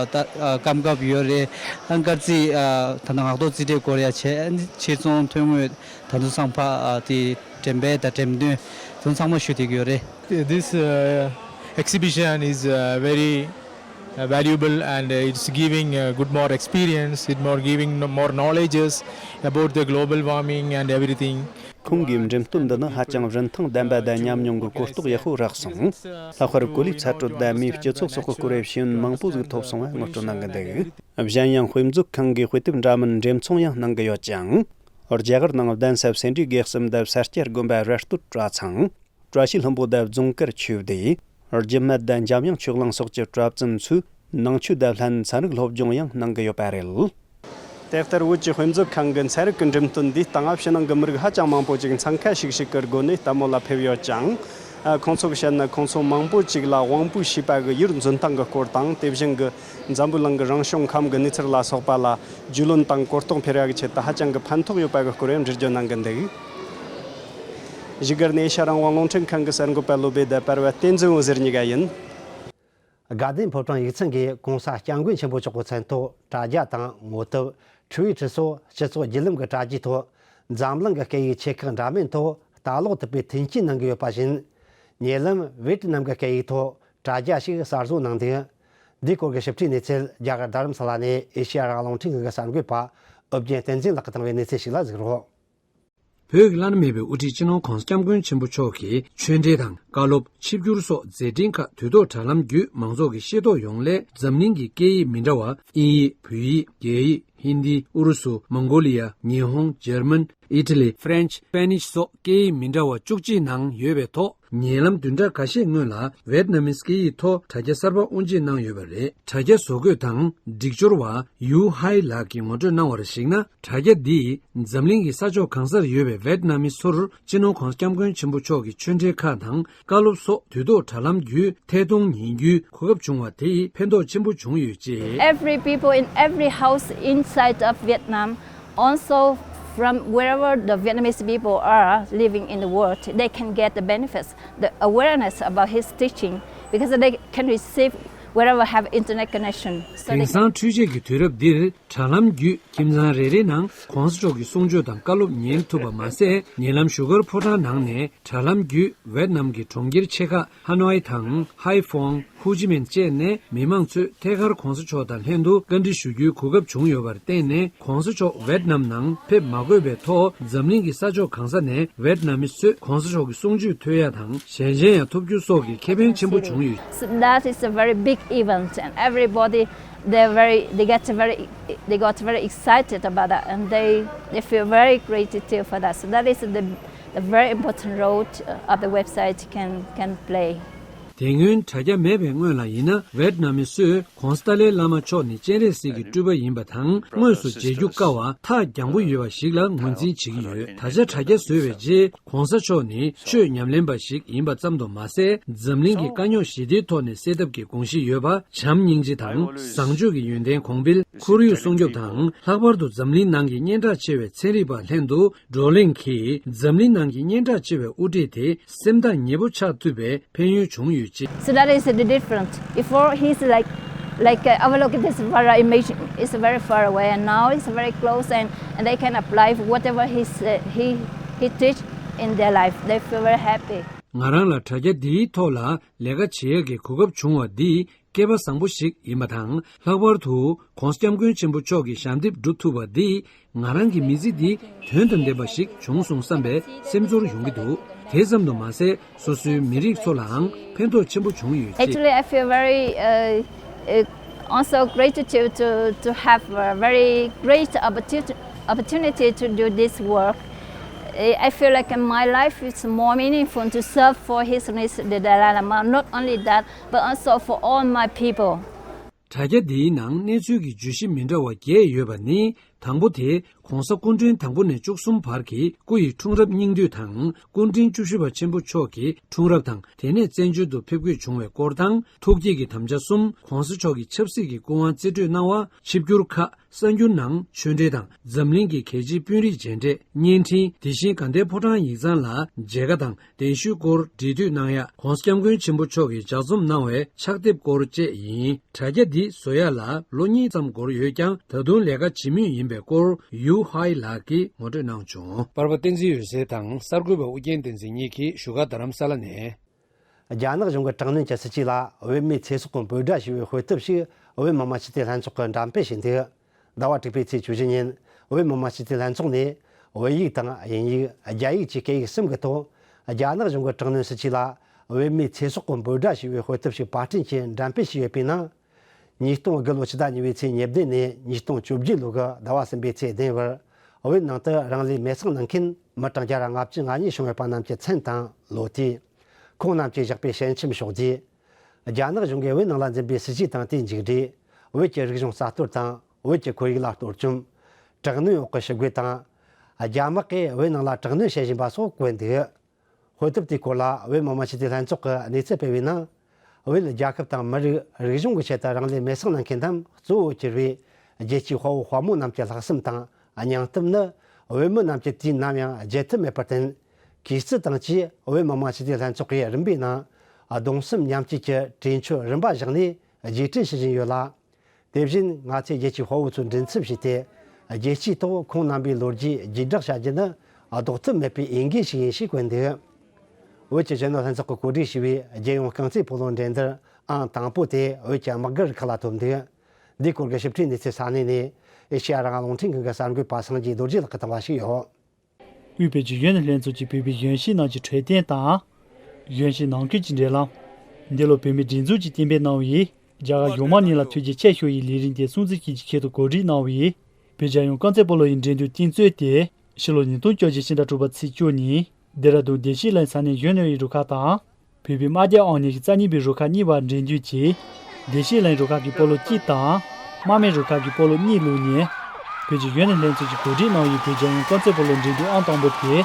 ད་སྐབས་སྐབས་ཡོད་རེད། ཨ་སྐར་རྩིས་ད་ལྟ་ངག་ཐོག་རྩིས་འབྲས་སྐོར་ཡ་བྱས། ཨ་ཕྱིར་ཚོང་དོན་དངོས་ད་ཚོ་ཚང་པ་དེ་འགྲེམས་སྤེལ་དང་འགྲེམས་སྟོན་དེ་ཚང་མ་ཞུ་དེ་གི་ཡོད་རེད། This uh, exhibition is uh, very uh, valuable and uh, it's giving uh, good more experience, it more giving no- more knowledges about the global warming and everything. ཁོང་གིས་འགྲེམས་སྟོན་འདི་ནི་ཧ་ཅང་རིན་ཐང་ལྡན་པ་དང་ཉམས་མྱོང་གི་གོ་རྟོགས་ཡག་པོ་རག་སོང་། ལྷག་པར་གོ་ལའི་ཚ་དྲོད་དང་མིའི་སྤྱི་ཚོགས་སོགས་ཀྱི་སྐོར་བའི་ཤེས་ཡོན་མང་པོ་ཟིག་ཐོབ་སོང་བ་ངོ་སྤྲོད་གནང་གི་འདུག་གཞན་ཡང་དཔེ་མཛོད་ཁང་གིས་དཔེ་དེབ་འདྲ་མིན་འགྲེམས་ཚོང་ཡང་གནང་གི་ཡོད་ཅིང་། རྒྱ་གར་ནང་གདན་ས་སེ་འབྲས་དགེ་གསུམ་དང་ས་སྐྱ་དགོན་པ་ར་སྟོད་གྲྭ་ཚང་། བཀྲ་ཤིས་ལྷུན་པོ་དང་རྫོང་དཀར་ཆོས་སྡེ། རྒྱུད་སྨད་དང་འཇམ་དབྱངས་ཆོས་གླིང་སོགས་ཀྱི་གྲྭ་བཙུན་ཚོས་ནང་ཆོས་དང་ལྷན་ཚན་རིག་སློབ་སྦྱོང་ཡང་གནང་གི་ཡོད་པ་རེད། དེ་ལྟར་བོད་ཀྱི་དཔེ་མཛོད་ཁང་གི་ཚན་རིག་གི་འགྲེམས་སྟོན་འདིའི་སྟེང་ཕྱི་ནང་གི་མི་རིགས་ཧ་ཅང་མང་པོ་ཅིག་འཚང་ཁ་ཤིག་ཤིག་གི་སྒོ་ནས་ལྟད་མོ་ལ་ཕེབས་ཡོད་ཅིང་། ཁོང་ཚོ་གིས་བཤད་ན་ཁོང་ཚོ་མང་པོ་ཅིག་ལ་དབང་པོའི་ཤེས་པ་གི་ཡུལ་འཛིན་སྟངས་ཀྱི་སྐོར་དང་། དེ་བཞིན་གྱི་འཛམ་བུའི་གླིང་གི་རང་བྱུང་ཁམས་ཀྱི་གནས་ཚུལ་ལ་སོགས་པ་ལ་རྒྱུས་ལོན་དང་གོ་རྟོགས་འཕེལ་ཡག་གི་ཆེད་དུ་ཧ་ཅང་གི་ཕན་ཐོགས་ཡོད་པ་གི་སྐོར་ཡང་འགྲེལ་བརྗོད་གནང་གི་འདུག་བཞུགས་སྒར་ནས་ཨེ་ཤ་ཡ་རང་དབང་རླུང་འཕྲིན་ཁང་གི་གསར་འགོད་པ་བློ་བྷེ་དང་བར་བ་བསྟན་འཛིན་འོད་ཟེར་གཉིས་ཀ་ཡིན། དགའ་ལྡན་ཕོ་བྲང་ཡིག་ཚང་གིས་༸གོང་ས་༸སྐྱབས་མགོན་ཆེན་པོ་མཆོག་གི་མཚན་ཐོག་དྲ་རྒྱ་དང་ངོ་དེབ། འཕྲུལ་དབྱིབས་ཁྲི་སོགས་སྤྱི་ཚོགས་བརྒྱུད་ལམ་གྱི་དྲ་རྒྱའི་ཐོག་འཛམ་གླིང་གི་སྐད་ཡིག་ཆེ་ཁག་འདྲ་མིན་ཐོག་ལྟ་ཀློག་ཐུབ་པའི་མཐུན་རྐྱེན་གནང་གི་ཡོད་པ་བཞིན། ཉེ་ལམ་ཝེ་ཏི་ནམ་གྱི་སྐད་ཡིག་ཐོག་དྲ་རྒྱ་ཞིག་གསར་བཟོ་གནང་འདུག་འདིའི་སྐོར་གྱི་ཞིབ་ཕྲའི་གནས་ཚུལ་རྒྱ་གར་རྡ་རམ་ས་ལ་ནས་ཨེ་ཤེ་ཡ་རང་དབང་རླུང་འཕྲིན་ཁང་གི་གསར་འགོད་པ་ཨོ་རྒྱན་བསྟན་འཛིན་ལགས་ཀྱིས་བཏང་བའི་གནས་ཚུལ་ཞིག་ལ་གཟིགས་རོགས། བོད་ཀྱི་བླ་ན་མེད་པའི་དབུ་ཁྲིད་སྤྱི་ནོར་༸གོང་ས་༸སྐྱབས་མགོན་ཆེན་པོ་མཆོག་གི་ཆོས་འབྲེལ་དང་བཀའ་སློབ། ཆིབས་བསྒྱུར་སོགས་མཛད་འཕྲིན་ཁག་དུས་ཐོག་དྲ་ལམ་བརྒྱུད་མང་ཚོགས་ཀྱིས་ཤེས་རྟོགས་ཡོང་སླད། འཛམ་གླིང་གི་སྐད་ཡིག་མི་འདྲ་བ། དབྱིན་ཡིག་བོད་ཡིག་རྒྱ་ཡིག་ཧིན་དི། ཨུ་རུ་སུ། མོང་གོ་ལི་ཡ། ཉི་ཧོང་། འཇར་མན། ཨི་ཊ་ལི། ཧྥ་རན་ཆི། སྤེ་ནིཤ་སོགས་སྐད་ཡིག་མི་འདྲ་བ་བཅུ་གཅིག་ནང་ཡོད་པའི་ཐོག་ཉེ་ལམ་བདུན་ཕྲག་ཁ་ཤས་སྔོན་ལ་ཝེད་ནམ་མིས་སྐད་ཡིག་ཐོག་དྲ་རྒྱ་གསར་པ་དབུ་འབྱེད་གནང་ཡོད་པ་རེད། དྲ་རྒྱ་བཟོ་བཀོད་དང་སྒྲིག་སྦྱོར་བ་ཡུའུ་ཧའེ་ལགས་ཀྱིས་ངོ་སྤྲོད་གནང་བར་གཞིགས་ན། དྲ་རྒྱ་འདིས་འཛམ་གླིང་གི་ས་ཕྱོགས་གང་སར་ཡོད་པའི་ཝེད་ནམ་མི་ཚོར་སྤྱི་ནོར་༸གོང་ས་༸སྐྱབས་མགོན་ཆེན་པོ་མཆོག་གི་ཆོས་འབྲེལ་ཁག་དང་བཀའ་སློབ་སོགས་དུས་ཐོག་དྲ་ལམ་བརྒྱུད་ཐད་གཏོང་ཉན་རྒྱུའི་གོ་སྐབས་བྱུང་བ་དེས་ཕན་ཐོགས་ཆེན་པོ་བྱུང་ཡོད་ཅེས། Every people in every house inside of Vietnam, also from wherever the Vietnamese people are living in the world, they can get the benefits, the awareness about his teaching, because they can receive wherever have internet connection. So they དེང་སང་འཕྲུལ་ཆས་ཀྱི་དུས་རབས་འདིར་དྲ་ལམ་བརྒྱུད་ཁྱིམ་ཚང་རེ་རེའི་ནང་༸གོང་ས་མཆོག་གི་གསུང་ཆོས་དང་བཀའ་སློབ་ཉན་ཐུབ་པ་མ་ཟད། ཉེ་ལམ་བཞུགས་སྒར་ཕོ་བྲང་ནང་ནས་དྲ་ལམ་བརྒྱུད་ཝེད་ནམ་གྱི་གྲོང་ཁྱེར་ཆེ་ཁག་ཧ་ནོའི་དང་། ཧའེ་ཧྥོང་། ཧུའུ་ཅི་མིན་བཅས་ནས་མི་མང་ཚོས་ཐད་ཀར་༸གོང་ས་མཆོག་དང་ལྷན་དུ་བཀའ་འདྲི་ཞུ་རྒྱུའི་གོ་སྐབས་བྱུང་ཡོད་པར་བརྟེན་ནས། ༸གོང་ས་མཆོག་ཝེད་ནམ་ནང་ཕེབས་མ་དགོས་པའི་ཐོག་འཛམ་གླིང་གི་ས་ཕྱོགས་གང་ས་ནས་ཝེད་ནམ་མི་ཚོས་༸གོང་ས་མཆོག་གི་གསུང་ཆོས་ཐོས་ཡ་དང་གཞན་གཞན་ཡང་ཐོབ་རྒྱུ་སོགས་ཀྱི་ཁེ་ཕན་ཆེན་པོ་བྱུང་ཡོད། So that is a very big event, and everybody, they're very, they get very, they got very excited about that, and they, they feel very gratitude for that. So that is the, the very important role, uh, of the website can, can play. དེ་སྔོན་དྲ་རྒྱ་མེད་པའི་སྔོན་ལ་ཡིན་ན། ཝེད་ནམ་མི་ཚོས་༸གོང་ས་ཏཱ་ལའི་བླ་མ་མཆོག་ནི་སྤྱན་རས་གཟིགས་ཀྱི་སྤྲུལ་པ་ཡིན་པ་དང་། དངོས་སུ་མཇལ་རྒྱུ་དཀའ་བ། ཐག་རྒྱང་པོ་ཡོད་པ་ཞིག་ལ་ངོས་འཛིན་བྱེད་ཀྱི་ཡོད། ད་ཆ་དྲ་རྒྱ་བཟོས་པའི་རྗེས། ༸གོང་ས་མཆོག་ནི་ཆོས་ཉམས་ལེན་པ་ཞིག་ཡིན་པ་ཙམ་དུ་མ་ཟད། འཛམ་གླིང་གི་དཀའ་རྙོག་ཞི་བདེའི་ཐོག་ནས་སེལ་ཐབས་ཀྱི་དགོངས་གཞི་ཡོད་པ། བྱམས་སྙིང་རྗེ་དང་བཟང་སྤྱོད་ཀྱི་ཡོན་ཏན་གོང་འཕེལ། ཁོར་ཡུག་སྲུང་སྐྱོབ་དང་། ལྷག་པར་དུ་འཛམ་གླིང་ནང་གི་སྙན་གྲགས་ཆེ་བའི་ཚན་རིག་པ་ལྷན་དུ། བགྲོ་གླེང་གིས་འཛམ་གླིང་ནང་གི་སྙན་གྲགས་ཆེ་བའི་དབུ་ཁྲིད་དེ་སེམས་ཐག་ཉེ་པོ་ཆགས་ཐུབ་པའི་ཕན་ཡོན་བྱུང་ཡོད་ཅེས། So that is the difference. Before, he's like, like, uh, our look at this Vara image is very far away, and now it's very close, and, and they can apply whatever he's, uh, he, he teach in their life. They feel very happy. ང་རང་ལ་དྲ་རྒྱ་འདིའི་ཐོག་ལ་ལས་ཀ་བྱེད་ཡག་གི་གོ་སྐབས་བྱུང་བ་འདི་སྐལ་པ་བཟང་པོ་ཞིག་ཡིན་པ་དང་། ལྷག་པར་དུ་༧གོང་ས་༧སྐྱབས་མགོན་ཆེན་པོ་མཆོག་གི་ཞབས་འདེགས་སྒྲུབ་ཐུབ་པ་འདིས་ང་རང་གི་མི་ཚེ་འདི་དོན་དང་ལྡན་པ་ཞིག་བྱུང་སོང་བསམ་པའི་སེམས་ཚོར་ཡོང་གི་འདུག་དེ་ཙམ་དུ་མ་ཟད། སོ་སོའི་མི་རིགས་ཚོ་ལའང་ཕན་ཐོགས་ཆེན་པོ་བྱུང་ཡོད་ཅེས། Actually, I feel very, uh, uh, also gratitude to, to have a very great opportu- opportunity to do this work. I I feel like my life is more meaningful to serve for His Holiness the Dalai Lama, not only that, but also for all my people. དྲ་རྒྱ་འདིའི་ནང་གནས་ཚུལ་གྱི་བརྗོད་གཞི་མི་འདྲ་བ་བརྒྱད་ཡོད་པ་ནི། དང་པོ་དེ་༧གོང་ས་སྐུ་ཕྲེང་དང་པོ་ནས་བཅུ་གསུམ་བར་གྱི་སྐུ་ཡི་འཁྲུངས་རབས་སྙིང་བསྡུས་དང་། སྐུ་ཕྲེང་བཅུ་བཞི་པ་ཆེན་པོ་མཆོག་གི་འཁྲུངས་རབས་དང་། དེ་ནས་བཙན་བྱོལ་དུ་ཕེབས་དགོས་བྱུང་བའི་སྐོར་དང་། ཐུགས་བསྐྱེད་ཀྱི་དམ་བཅའ་གསུམ། ༧གོང་ས་མཆོག་གི་ཆབ་སྲིད་ཀྱི་སྐུ་དབང་རྩིས་སྤྲོད་གནང་བ། ཆིབས་བསྒྱུར་ཁག་གསར་འགྱུར་ནང་ཆོས་འབྲེལ་དང་འཛམ་གླིང་གི་གལ་ཆེའི་དཔོན་རིགས་མཇལ་འཕྲད། བརྙན་འཕྲིན། དེ་བཞིན་དགའ་ལྡན་ཕོ་བྲང་ཡིག་ཚང་ལ་མཇལ་ཁ་དང་གདན་ཞུའི་སྐོར་འབྲེལ་མཐུད་གནང་ཡ། ༧གོང་ས་༧སྐྱབས་མགོན་ཆེན་པོ་མཆོག་གིས་ལྗགས་རྩོམ་གནང་བའི་ཕྱག་དེབ་སྐོར་བཅས་ཡིན། དྲ་རྒྱ་འདི་བཟོ་ཡ་ལ་ལོ་གཉིས་ཙམ་འགོར་ཡོད་ཀྱང་། ད་དུང་ལས་ཀ་བྱེད་མུས་ཡིན་པའི་སྐོར་ཡུའུ་ཧའེ་ལགས་ཀྱིས་ངོ་སྤྲོད་གནང་བྱུང་། པར་པ་བསྟན་འཛིན་འོད་ཟེར་དང་གསར་འགོད་པ་ཨུ་རྒྱན་བསྟན་འཛིན་གཉིས་ཀྱིས་བཞུགས་སྒར་རྡ་རམ་ས་ལ་ནས། རྒྱ་ནག་གཞུང་གི་དྲག་གནོན་གྱི་སྲིད་ཇུས་ལ་བོད་མིའི་ཚེ་སྲོག་གི་འབོད་སྒྲ་ཞེས་པའི་དཔེ་དེབ་ཞིག་བོད་མི་མང་སྤྱི་འཐུས་ལྷན་ཚོགས་ཀྱིས་འགྲེམས་སྤེལ་བྱས་འདུག་ཟླ་བ་དྲུག་པའི་ཚེས་བཅུ་བཞི་ཉིན་བོད་མི་མང་སྤྱི་འཐུས་ལྷན་ཚོགས་ནས་བོད་ཡིག་དང་དབྱིན་ཡིག་རྒྱ་ཡིག་བཅས་སྐད་ཡིག་གསུམ་གྱི་ཐོག་རྒྱ་ནག་གཞུང་གི་དྲག་གནོན་སྲིད་ཇུས་ལ་བོད་མིའི་ཚེ་སྲོག་གི་འབོད་སྒྲ་ཞེས་པའི་དཔེ་དེབ་ཞིག་པར་སྐྲུན་གྱིས་འགྲེམས་སྤེལ་བྱས་ཡོད་པའི་ནང་། ཉིས་སྟོང་དགུ་ལོ་ཕྱི་ཟླ་གཉིས་པའི་ཚེས་ཉེར་བདུན་ནས་ཉིས་སྟོང་བཅོ་བརྒྱད་ལོ་གི་ཟླ་བ་གསུམ་པའི་ཚེས་བདུན་བར་བོད་ནང་དུ་རང་ལུས་མེར་སྲེག་གནང་མཁན་མི་གྲངས་བརྒྱ་དང་ལྔ་བཅུ་ང་གཉིས་བྱུང་ཡོད་པ་རྣམས་ཀྱི་མཚན་དང་ལོ་དུས། ཁོང་རྣམས་ཀྱིས་བཞག་པའི་ཞལ་ཆེམས་ཕྱོགས་བསྡུས། རྒྱ་ནག་གཞུང་གིས་བོད་ནང་ལ་འཛིན་པའི་སྲིད་ཇུས་དང་དེའི་མཇུག་འབྲས། བོད་ཀྱི་རིག་གཞུང་གསར་གཏོད་དང་བོད་ཀྱི་ཁོར་ཡུག་ལ་གཏོར་བཅོམ། དྲག་གནོན་འོག་གི་ཞི་རྒོལ་དང་། རྒྱ་དམག་གིས་བོད་ནང་ལ་དྲག་གནོན་བྱེད་བཞིན་པ་སོགས་བཀོད་འདུག་དཔེ་དེབ་དེའི་སྐོར་ལ་བོད་མི་མང་སྤྱི་འཐུས་ལྷན་ཚོགས་ཀྱིས་གནས་ཚུལ་སྤེལ་བའི་ནང་། བོད་རྒྱལ་ཁབ་དང་མི་རིགས་རིག་གཞུང་གི་ཆེད་དུ་རང་ལུས་མེར་སྲེག་གནང་མཁན་རྣམས་གཙོ་བོར་གྱུར་བའི་རྒྱལ་གཅེས་དཔའ་བོ་དཔའ་མོ་རྣམས་ཀྱི་ལྷག་བསམ་དང་སྙིང་སྟོབས་ནི་བོད་མི་རྣམས་ཀྱིས་དུས་ནམ་ཡང་བརྗེད་ཐབས་མེད་པར་བརྟེན། གུས་བརྩི་དང་བཅས་བོད་མི་མང་སྤྱི་འཐུས་ལྷན་ཚོགས་ཀྱིས་རིམ་པའི་ནང་གདུང་སེམས་མཉམ་སྐྱེད་ཀྱི་གྲོས་ཆོད་རིམ་པ་བཞག་ནས་རྗེས་དྲན་ཞུ་བཞིན་ཡོད་ལ། དེ་བཞིན་ང་ཚོས་རྒྱལ་གཅེས་དཔའ་བོ་ཚོ་མགྲིན་ཚབ་བྱས་ཏེ་རྒྱལ་སྤྱིའི་ཐོག་ཁོང་རྣམ་པའི་ལོ་རྒྱུས་བརྗེད་བསྒྲགས་བྱ་རྒྱུ་ནི་ལྡོག་ཐབས་མེད་པའི་འོས་འགན་ཞིག་ཡིན་ཞེས་བཀོད་འདུག་བོད་ཀྱི་གཞོན་ནུ་ལྷན་ཚོགས་ཀྱིས་གོ་སྒྲིག་བྱས་པའི་རྒྱལ་ཡོངས་རྐང་རྩེད་སྤོ་ལོ་འགྲན་བསྡུར་ཨང་དང་པོ་དེ་བོད་ཀྱི་དམག་སྒར་རུ་ཁག་ལ་ཐོབ་འདུག་འདིའི་སྐོར་གྱི་ཞིབ་ཕྲའི་གནས་ཚུལ་ས་གནས་ནས་ཨེ་ཤེ་ཡ་རང་དབང་རླུང་འཕྲིན་ཁང་གི་གསར་འགོད་པ་སངས་རྒྱས་རྡོ་རྗེ་ལགས་ཀྱིས་བཏང་བ་ཞིག་ཡོད། དབུས་བོད་ཀྱི་གཞོན་ནུ་ལྷན་ཚོགས་ཀྱིས་བོད་པའི་གཞོན་སྐྱེས་རྣམས་ཀྱི་འཕྲོད་བསྟེན་དང་། གཞོན་སྐྱེས་ནང་ཁུལ་གྱི་འབྲེལ་ལམ། འདི་ལོ་བོད་མིའི་སྒྲིག་འཛུགས་ཀྱིས་གཏན་འབེབས་གནང་བའི་རྒྱ་གར་གཞུང་མང་གཉིས་ལ་ཐུགས་རྗེ་ཆེ་ཞུ་ཡི་ལས་རིམ་དེ་སྲུང་བརྩི་ཞུ་རྒྱུའི་ཆེད་དུ་གོ་སྒྲིག་གནང་བའི་བོད་རྒྱལ་ཡོངས་རྐང་རྩེད་སྤོ་ལོ་ཡི་འགྲན་བསྡུར་རྟིང་རྩོད་དེ་ཕྱི་ལོ་ཉིས་སྟོང་བཅོ་བརྒྱད་ཕྱི་ཟླ་དྲུག་པ་ཚེས་བཅུ་ཉིན་ལྡེ་ར་ལྡུན་བདེ་སྐྱིད་གླིང་ས་གནས་གཞོན་ནུའི་རུ་ཁག་དང་། བོད་པའི་དམག་རྒྱགས་ཨང་གཉིས་ཀྱི་རྩ་གཉིས་པའི་རུ་ཁག་གཉིས་བར་འགྲན་བསྡུར་གྱིས། བདེ་སྐྱིད་གླིང་རུ་ཁག་གིས་སྤོ་ལོ་གཅིག་དང་། དམག་མི་རུ་ཁག་གིས་སྤོ་ལོ་གཉིས་བླུགས་ནས། བོད་ཀྱི་གཞོན་ནུ་ལྷན་ཚོགས་ཀྱིས་གོ་སྒྲིག་གནང་བའི་བོད་རྒྱལ་ཡོངས་རྐང་རྩེད་སྤོ་ལོ་འགྲན་བསྡུར་ཨང་དང་པོ་དེ།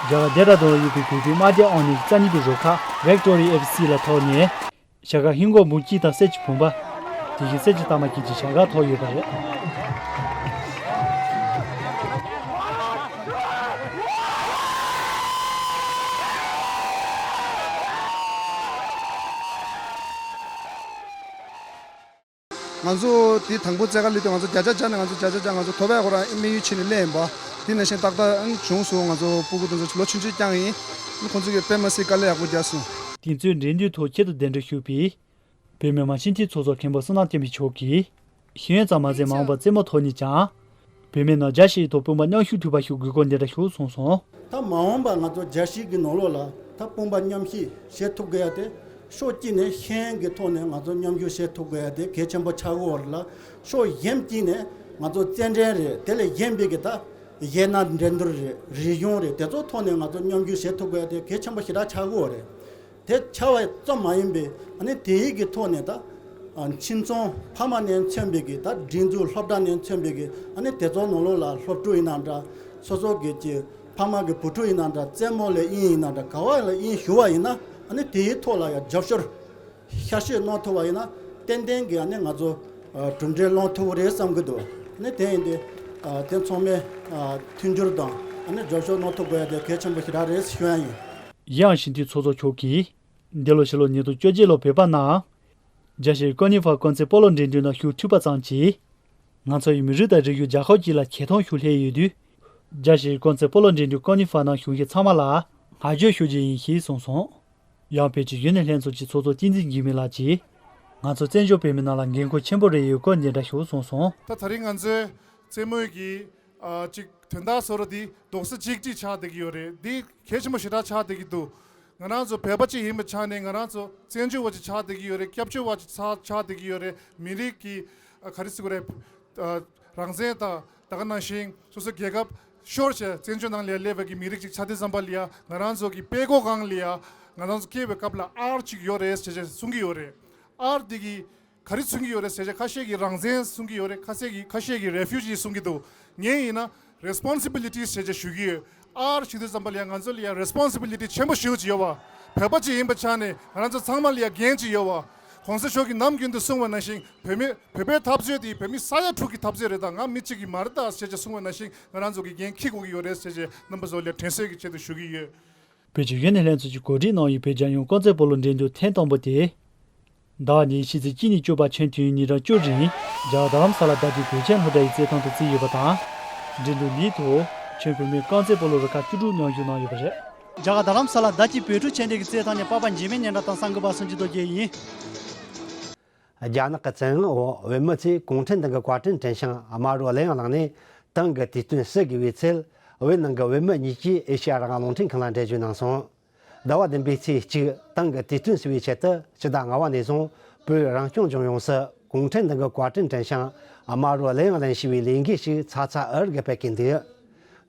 རྒྱ་གར་ལྡེ་ར་ལྡུན་ལ་ཡོད་པའི་བོད་པའི་དམག་རྒྱགས་ཨང་གཉིས་ཀྱི་རྩ་གཉིས་པའི་རུ་ཁག་Victory F C ལ་ཐོབ་ནས། བྱ་དགའ་ཧིན་སྒོར་འབུམ་གཅིག་དང་ས་ཡ་གཅིག་བུམ་པ། དེ་བཞིན་ས་ཡ་གཅིག་རྟགས་མ་བརྒྱད་ཀྱི་བྱ་དགའ་ཐོབ་ཡོད་པ་རེད། ང་ཚོ་དེ་དང་པོ་རྩེད་གར་སླེབས་དུས་ང་ཚོ་བརྒྱ་ཆ་བརྒྱ་ནས་ང་ཚོ་བརྒྱ་ཆ་བརྒྱ་ང་ཚོ་ཐོབ་པའི་ཁོ་རང་དམིགས་ཡུལ་བྱས་ནས་སླེབས་ཡིན་པ། དེ་ནང་བཞིན་ཏག་ཏག་བྱུང་སོང་། ང་ཚོ་སྤུ་གུ་དེ་ཚོ་ལོ་ཆུང་ཆུང་རྐྱང་ཡིན། ཁོང་ཚོ་གིས་དཔེ་མ་སྲིད་དཀའ་ལས་ཡག་པོ་རྒྱག་སོང་། དེ་ཚོའི་འགྲན་བསྡུར་ཐོག་ཆེད་དུ་གདན་འདྲེན་ཞུས་པའི་བོད་མི་མང་སྤྱི་འཐུས་ཚོགས་གཙོ་མཁན་པོ་བསོད་ནམས་བསྟན་འཕེལ་མཆོག་གིས། ཤེས་ཡོན་ཙམ་མ་ཟད་མ་འོངས་པར་རྩེད་མོ་ཐོག་ནས་ཀྱང་། བོད་མི་རྣམས་རྒྱ་ཆེའི་ཐོག་དཔུང་པ་མཉམ་གཤིབ་ཐུབ་པ་ཞིག་དགོས་སྐོར་འདི་འདྲ་ཞིག་གསུངས་སོང་། ད་མ་འོངས་པ་ང་ཚོ་རྒྱལ་སྤྱིའི་གི་ནང་ལོགས་ལ་ད་དཔུང་པ་མཉམ་གཤིབ་བྱེད་ཐུབ་དགོས་ཡ་དེ། ཕྱོགས་གཅིག་ནས་ཤེས་ཡོན་གྱི་ཐོག་ནས་ང་ཚོ་མཉམ་ཞུགས་བྱེད་ཐུབ་དགོས་ཡ་དེ་གལ་ཆེན་པོ་ཆགས་ཀྱི་ཡོད་རེད་ལ། ཕྱོགས་གཞན་གཅིག་ནས་ང་ཚོ་རྩེད་འགྲན་རེད། དེ་ལས་གཞན་པའི་གི་ད་གཞས་སྣ་འགྲན་བསྡུར་རེད། རིག་གཞུང་རེད། དེ་ཚོ་ཐོག་ནས་ང་ཚོ་མཉམ་ཞུགས་བྱེད་ཐུབ་དགོས་ཡ་དེ་གལ་ཆེན་པོ་ཞེ་དྲག་ཆགས་ཀྱི་ཡོད་རེད། དེ་ཆགས་པ་ཙམ་མ་ཡིན་པའི་ཨ་ནི་དེའི་གི་ཐོག་ནས་ད་ཨ་ཁྱིམ་ཚང་ཕ་མ་ནས་མཚོན་པའི་གི་ད་སྒྲིག་འཛུགས་སློབ་གྲྭ་ནས་མཚོན་པའི་གི་ཨ་ནི་དེ་ཚོ་ནང་ལོགས་ལ་སློབ་ཕྲུག་ཡིན་ན་འདྲ། སོ་སོ་གི་ཅི་ཕ་མ་གི་བུ་ཕྲུག་ཡིན་ན་འདྲ། རྩེད་མོ་ལ་དབྱིངས་ཡིན་ན་འདྲ། ག་བ་ལ་དབྱིངས་ཞུགས་པ་ཡིན་ན་ཨ་ནི་དེའི་ཐོག་ལ་ཡང་རྒྱབ་སྐྱོར་ཤར་བསྐྱོད་གནང་ཐུབ་པ་ཡིན་ན་ཏན་ཏན་གི་ཨ་ནི་ང་ཚོ་ཨ་གྲུབ་འབྲས་ལོན་ཐུབ་ཀྱི་རེད་བསམ་གི་འདུག་ཨ་ནི་དེ་ཡིན་དུས་ཨ་དེ་ཚང་མས་ཨ་མཐུན་འགྱུར་དང་ཨ་ནི་རྒྱབ་སྐྱོར་གནང་ཐུབ་དགོས་ཡ་དེ་གལ་ཆེན་པོ་ཞེ་དྲག་རེད་ཞུ་ཡ་ཡིན། ཡང་སྤྱི་འཐུས་ཚོགས་གཙོ་མཆོག་གིས། འདི་ལོ་ཕྱི་ལོ་ཉིས་སྟོང་བཅོ་བརྒྱད་ལོར་བོད་པ་རྣམས་རྒྱལ་སྤྱིའི་ཀོ་ནི་ཧྥ་རྐང་རྩེད་སྤོ་ལོ་འགྲན་བསྡུར་ནང་ཞུགས་ཐུབ་པ་ཙམ་གྱིས། ང་ཚོ་ཡི་མི་རིགས་དང་རིག་གཞུང་རྒྱལ་ཁབ་ཅིག་ལ་ཆེ་མཐོང་ཞིག་སླེབས་ཡོད་དུས། རྒྱལ་སྤྱིའི་རྐང་རྩེད་སྤོ་ལོ་འགྲན་བསྡུར་ཀོ་ནི་ཧྥ་ནང་ཞུགས་མཁན་ཚང་མ་ལ་སྔ་བརྗོད་ཞུ་རྒྱུ་ཡིན་ཞེས་གསུངས་སོང་། ཡང་བོད་ཀྱི་ཡུན་ནན་ལྷན་ཚོགས་ཀྱི་ཚོགས་གཙོ་བསྟན་འཛིན་འཇིགས་མེད་ལགས་ཀྱིས། ང་ཚོ་བཙན་བྱོལ་བོད་མི་རྣམས་ལ་འགན་ཁུར་ཆེན་པོ་རེ་ཡོད་སྐོར་འདི་འདྲ་ཞིག་གསུངས་སོང་། ད་ད་རིང་ང་ཚོའི་རྩེད་མོའི་གི་ཨ་ཅིག་དོན་དག་བཟོ་འདྲ་འདི་རྡོག་རྩ་གཅིག་སྒྲིལ་ཆགས་བསྡད་ཀྱི་ཡོད་རེད། འདི་གལ་ཆེན་པོ་ཞེ་དྲག་ཆགས་བསྡད་ཀྱི་འདུག་ང་རང་ཚོ་བོད་པ་གཅིག་ཡིན་པའི་ཆ་ནས་ང་རང་ཚོ་བཙན་བྱོལ་བ་ཅིག་ཆགས་བསྡད་ཀྱི་ཡོད་རེད། སྐྱབས་བཅོལ་བ་ཅིག་ཆགས་ཆགས་བསྡད་ཀྱི་ཡོད་རེད། མི་རིགས་ཀྱི་ཨ་ག་རེ་ཟེར་དགོས་རེད། ཨ་རང་བཙན་དང་ད་ག་ནང་བཞིན་སོ་སོའི་རྒྱལ་ཁབ་ཤོར་བྱས་བཙན་བྱོལ་ནང་ལ་སླེབས་པའི་གི་མི་རིགས་ཅིག་ཆགས་དུས་ཙམ་པ་ལ་ཡ་ང་རང་ཚོ་གི་དཔྲལ་ཀོ་སྒང་ལ་ཡ་ང་རང་ཚོ་སྐྱེས་པའི་སྐབས་ལ་ཨར་ཅིག་ཡོད་རེད་ཟེར་བྱས་གསུང་གི་ཡོད་རེད། ཨར་འདི་གི་ག་རེ་མཚོན་གྱི་ཡོད་རེད་ཟེར་བྱས་ཁ་ཤས་ཀྱིས་རང་བཙན་གསུང་གི་ཡོད་རེད། ཁ་ཤས་ཀྱིས་ཁ་ཤས་ཀྱིས་རེ་ཕུ་ཇི་གསུང་གི་འདུག་ངས་ཡིན་ན་རེ་སི་པོན་སི་བི་ལི་ཊི་ཟེར་བྱས་ཞུ་གི་ཡོད། ཨར་ཞུ་དུས་ཙམ་པ་ལ་ཡང་ང་ཚོ་ལ་ཡང་རེ་སི་པོན་སི་བི་ལི་ཊི་ཆེན་པོ་ཞེ་པོ་ཅིག་ཡོད་པ། བོད་པ་ཅིག་ཡིན་པའི་ཆ་ནས་ང་རང་ཚོ་ཚང་མ་ལ་ཡང་འགན་ཅིག་ཡོད་པ། གོང་ས་མཆོག་གིས་ནམ་རྒྱུན་དུ་གསུངས་པ་ནང་བཞིན་བོད་མི་བོད་པའི་འཐབ་རྩོད་དེ་བོད་མི་ས་ཡ་དྲུག་གི་འཐབ་རྩོད་རེད། ད་ང་མི་གཅིག་གི་མ་རེད་ད་ཟེར་བྱས་གསུངས་པ་ནང་བཞིན་ང་རང་ཚོ་གི་འགན་འཁྱེར་དགོས་ཀྱི་ཡོད་རེད་ཟེར་བྱས་རྣམ་པ་ཚོ་ལ་དྲན་གསོའི་གི་ཆེད་དུ་ཞུ་གི་ཡོད། བོད་ཀྱི་ཡུན་ནན་ལྷན་ཚོགས་ཀྱིས་གོ་སྒྲིག་གནང་བའི་བོད་རྒྱལ་ཡོངས་རྐང་རྩེད་སྤོ་ལོ་འགྲན་བསྡུར་ཐེངས་དང་པོ་དེ། ཟླ་བ་འདིའི་ཕྱི་ཚེས་གཅིག་ནས་བཅུ་བར་ཆེན་བདུན་ཉིན་གྲངས་བཅུ་རིང་རྒྱ་གར་རྡ་རམ་ས་ལ་རྡ་སྟེང་བོད་ཆེན་སློབ་གྲྭ་ཡི་རྩེད་ཐང་དུ་བརྩིས་ཡོད་པ་དང་། འགྲན་བསྡུར་ལིའུ་ཐོག་ཁྱོན་བོད་མིའི་རྐང་རྩེད་སྤོ་ལོ་རུ་ཁག་བཅུ་དྲུག་མཉམ་ཞུགས་གནང་ཡོད་པ་རེད། རྒྱ་གར་རྡ་རམ་ས་ལ་རྡ་སྟེང་བོད་ཕྲུག་ཆེ་འབྲིང་གི་རྩེད་ཐང་ནས་པ་ཕ་འཇིགས་མེད་སྙན་གྲགས་དང་གསར་འགོད་པ་སུམ་ཅུ་རྡོ་རྗེ་ཡིན། རྒྱ་ནག་གི་བཙན་དབང་འོག་བོད་མི་ཚོས་གུང་ཁྲན་ཏང་གི་བཀའ་དྲིན་དྲན་ཞིང་དམར་རོ་གླུ་དབྱངས་བླངས་ནས་ཏང་གི་དུས་སྟོན་བསུ་དགོས་པའི་ཚུལ་བོད་ནང་གི་བོད་མི་གཉིས་ཀྱིས་ཨེ་ཤེ་ཡ་རང་དབང་རླུང་འཕྲིན་ཁང་ལ་འགྲེལ་བརྗོད་གནང་སོང་། ཟླ་བ་བདུན་པའི་ཚེས་གཅིག་ཏང་གི་དུས་སྟོན་བསུ་བའི་ཆེད་དུ་ཕྱི་ཟླ་ལྔ་བ་ནས་བཟུང་བོད་རང་སྐྱོང་ལྗོངས་ཡོངས་སུ་གུང་ཁྲན་ཏང་གི་བཀའ་དྲིན་དྲན་ཞིང་དམར་རོ་གླུ་དབྱངས་ལེན་ཞེས་པའི་ལས་འགུལ་ཞིག་ཚ་ཚ་འུར་འུར་གྱིས་སྤེལ་གྱིན་འདུག་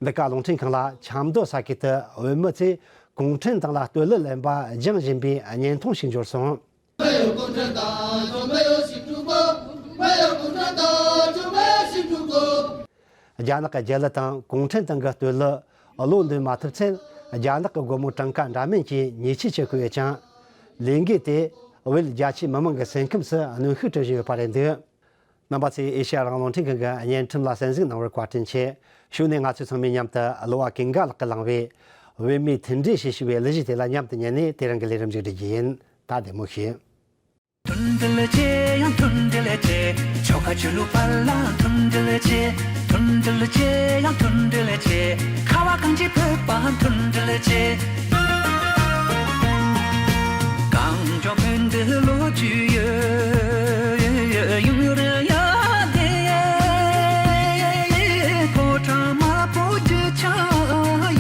འདི་ག་རླུང་འཕྲིན་ཁང་ལ་ཆབ་མདོ་ས་ཁུལ་དུ་བོད་མི་ཚོས་གུང་ཁྲན་ཏང་ལ་བསྟོད་གླུ་ལེན་པ་སྦྱང་བཞིན་པའི་བརྙན་ཐུང་ཞིག་འབྱོར་སོང་། 没有共产党就没有新中国，没有共产党就没有新中国。 རྒྱ་ནག་གི་རྒྱལ་གླུ་དང་གུང་ཁྲན་ཏང་གི་བསྟོད་གླུ་བློ་འདོན་མ་ཐུབ་ཚེ། རྒྱ་ནག་གི་སྒོར་མོ་གྲངས་ཀ་འདྲ་མིན་གྱིས་ཉེས་ཆད་གཅོད་ཀྱི་ཡོད་ཅིང་། ལས་འགུལ་དེ་བོད་རྒྱ་ཆེའི་མི་མང་གི་སེམས་ཁམས་སུ་གནོན་ཤུགས་སྤྲོད་བཞིན་ཡོད་པ་རེད་འདུག་རྣམ་པ་ཚོས་ཨེ་ཤེ་ཡ་རང་དབང་རླུང་འཕྲིན་ཁང་གི་བརྙན་འཕྲིན་ལ་གསན་གཟིགས་གནང་བར་བཀའ་དྲིན་ཆེ། གཞུག་ནས་ང་ཚོས་ཚང་མས་མཉམ་དུ་གླུ་བ་ཀུན་དགའ་ལགས་ཀྱིས་བླངས་པའི་བོད་མིའི་མཐུན་སྒྲིལ་ཞེས་ཞུ་བའི་གླུ་གཞས་དེ་ལ་མཉམ་དུ་ཉན་ནས་དེ་རིང་གི་ལས་རིམ་མཇུག་སྒྲིལ་རྒྱུ་ཡིན། ད་བདེ་མོ་བྱོས། མཐུན་སྒྲིལ་ཆེ་ཡང་མཐུན་སྒྲིལ་ཆེ། ཆོལ་ཁ་ཆོས་ལུགས་བར་ལ་མཐུན་སྒྲིལ་ཆེ། མཐུན་སྒྲིལ་ཆེ་ཡང་མཐུན་སྒྲིལ་ཆེ། ཁ་བ་གངས་ཅན་བོད་པ་མཐུན་སྒྲིལ་ཆེ། གངས་ལྗོངས་བོད་འདི་ལོ་རྒྱུས་ཡོད། ཡུན་རིང་ཡ་དེ། ཕོ་བྲང་དམར་པོ་རྒྱུ་ཆ་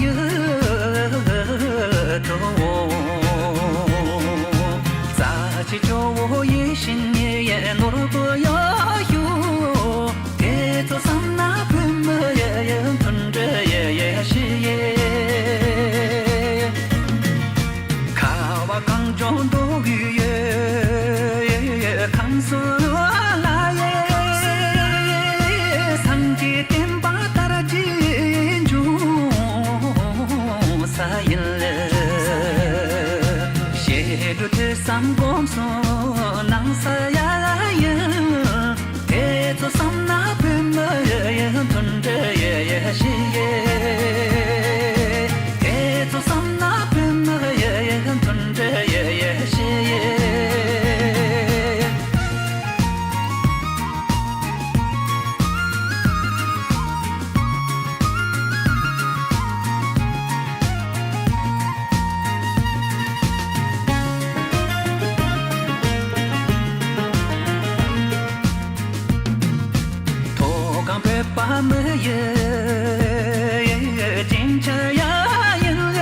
ཡོད་དོ། རྩ་ཆེ་ཇོ་བོ་ཡིད་བཞིན་ནོར་བུ་ཡོད་ཡོད། དེ་ཚོ་བསམ་ན་བོད་མི་ཡི་མཐུན་སྒྲིལ་ཡི་ཡི་ཞི་ཡི། ཁ་བ་གངས་ལྗོངས་མདོ་དབུས་ཡི། ཁམས་གསུམ་ལ་ཡི། སངས་རྒྱས་བསྟན་པ་དར་རྒྱས་འབྱུང་ས་ཡིན། བཤད་སྒྲུབ་ཐོས་བསམ་སྒོམ་གསུམ་གནང་ས་ཡ་ཡིན། དེ་ཚོ་བསམ་ན་བོད་མི་ཡི་མཐུན་སྒྲིལ་ཡི་ཞི་ཡི། དེ་ཚོ་བསམ་ན་བོད་མི་ཡི་མཐུན་སྒྲིལ་ཡི་ཞི་ཡི། མཐོ་སྒང་བོད་པ་མི་ཡི་རྒྱན་ཆ་ཡ་ཡིན།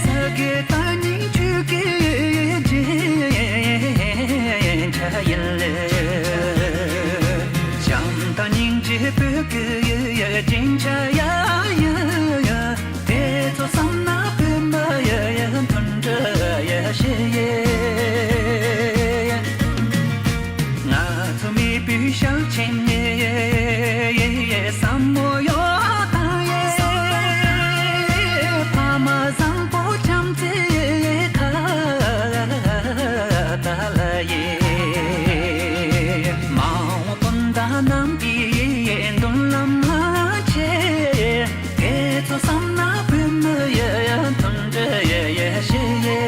ས་དགེ་བརྟན་སྙིང་ཆོས་ཀྱི་རྒྱན་ཆ་ཡིན། བྱམས་དང་སྙིང་རྗེ་བོད་ཀྱི་རྒྱན་ཆ་ཡ་ཡིན། དེ་ཚོ་བསམ་ན་བོད་མི་ཡི་མཐུན་སྒྲིལ་ཡི་ཞི་ཡི། ང་ཚོ་མི་བུ་ཞལ་ཆེམས་ནས་བསམ་བློ་ཡོད་དང་ཡེ། ཕ་མ་བཟང་པོ་བྱམས་བརྩེ་ཁ་ཏ་ལ་ཡེ། མ་འོངས་སྤུན་ཟླ་རྣམས་ཀྱི་མདུན་ལམ་ཆེ། དེ་ཚོ་བསམ་ན་བོད་མི་ཡི་མཐུན་སྒྲིལ་ཡི་ཞི་ཡི།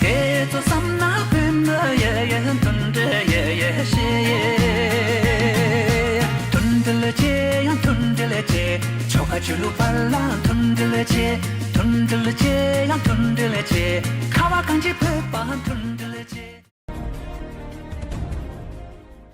དེ་ཚོ་བསམ་ན་བོད་མི་ཡི་མཐུན་སྒྲིལ་ཡི་ཞི་ཡི། མཐུན་སྒྲིལ་ཆེ་ཡང་མཐུན་སྒྲིལ་ཆེ། ཆོལ་ཁ་ཆོས་ལུགས་བར་ལ་མཐུན་སྒྲིལ་ཆེ། མཐུན་ འདྲི་ལ་ཆེ་ཡང་མཐུན་འདྲི་ལ་ཆེ། ཁ་བ་གང་ཅི་ཕོད་པ་མཐུན།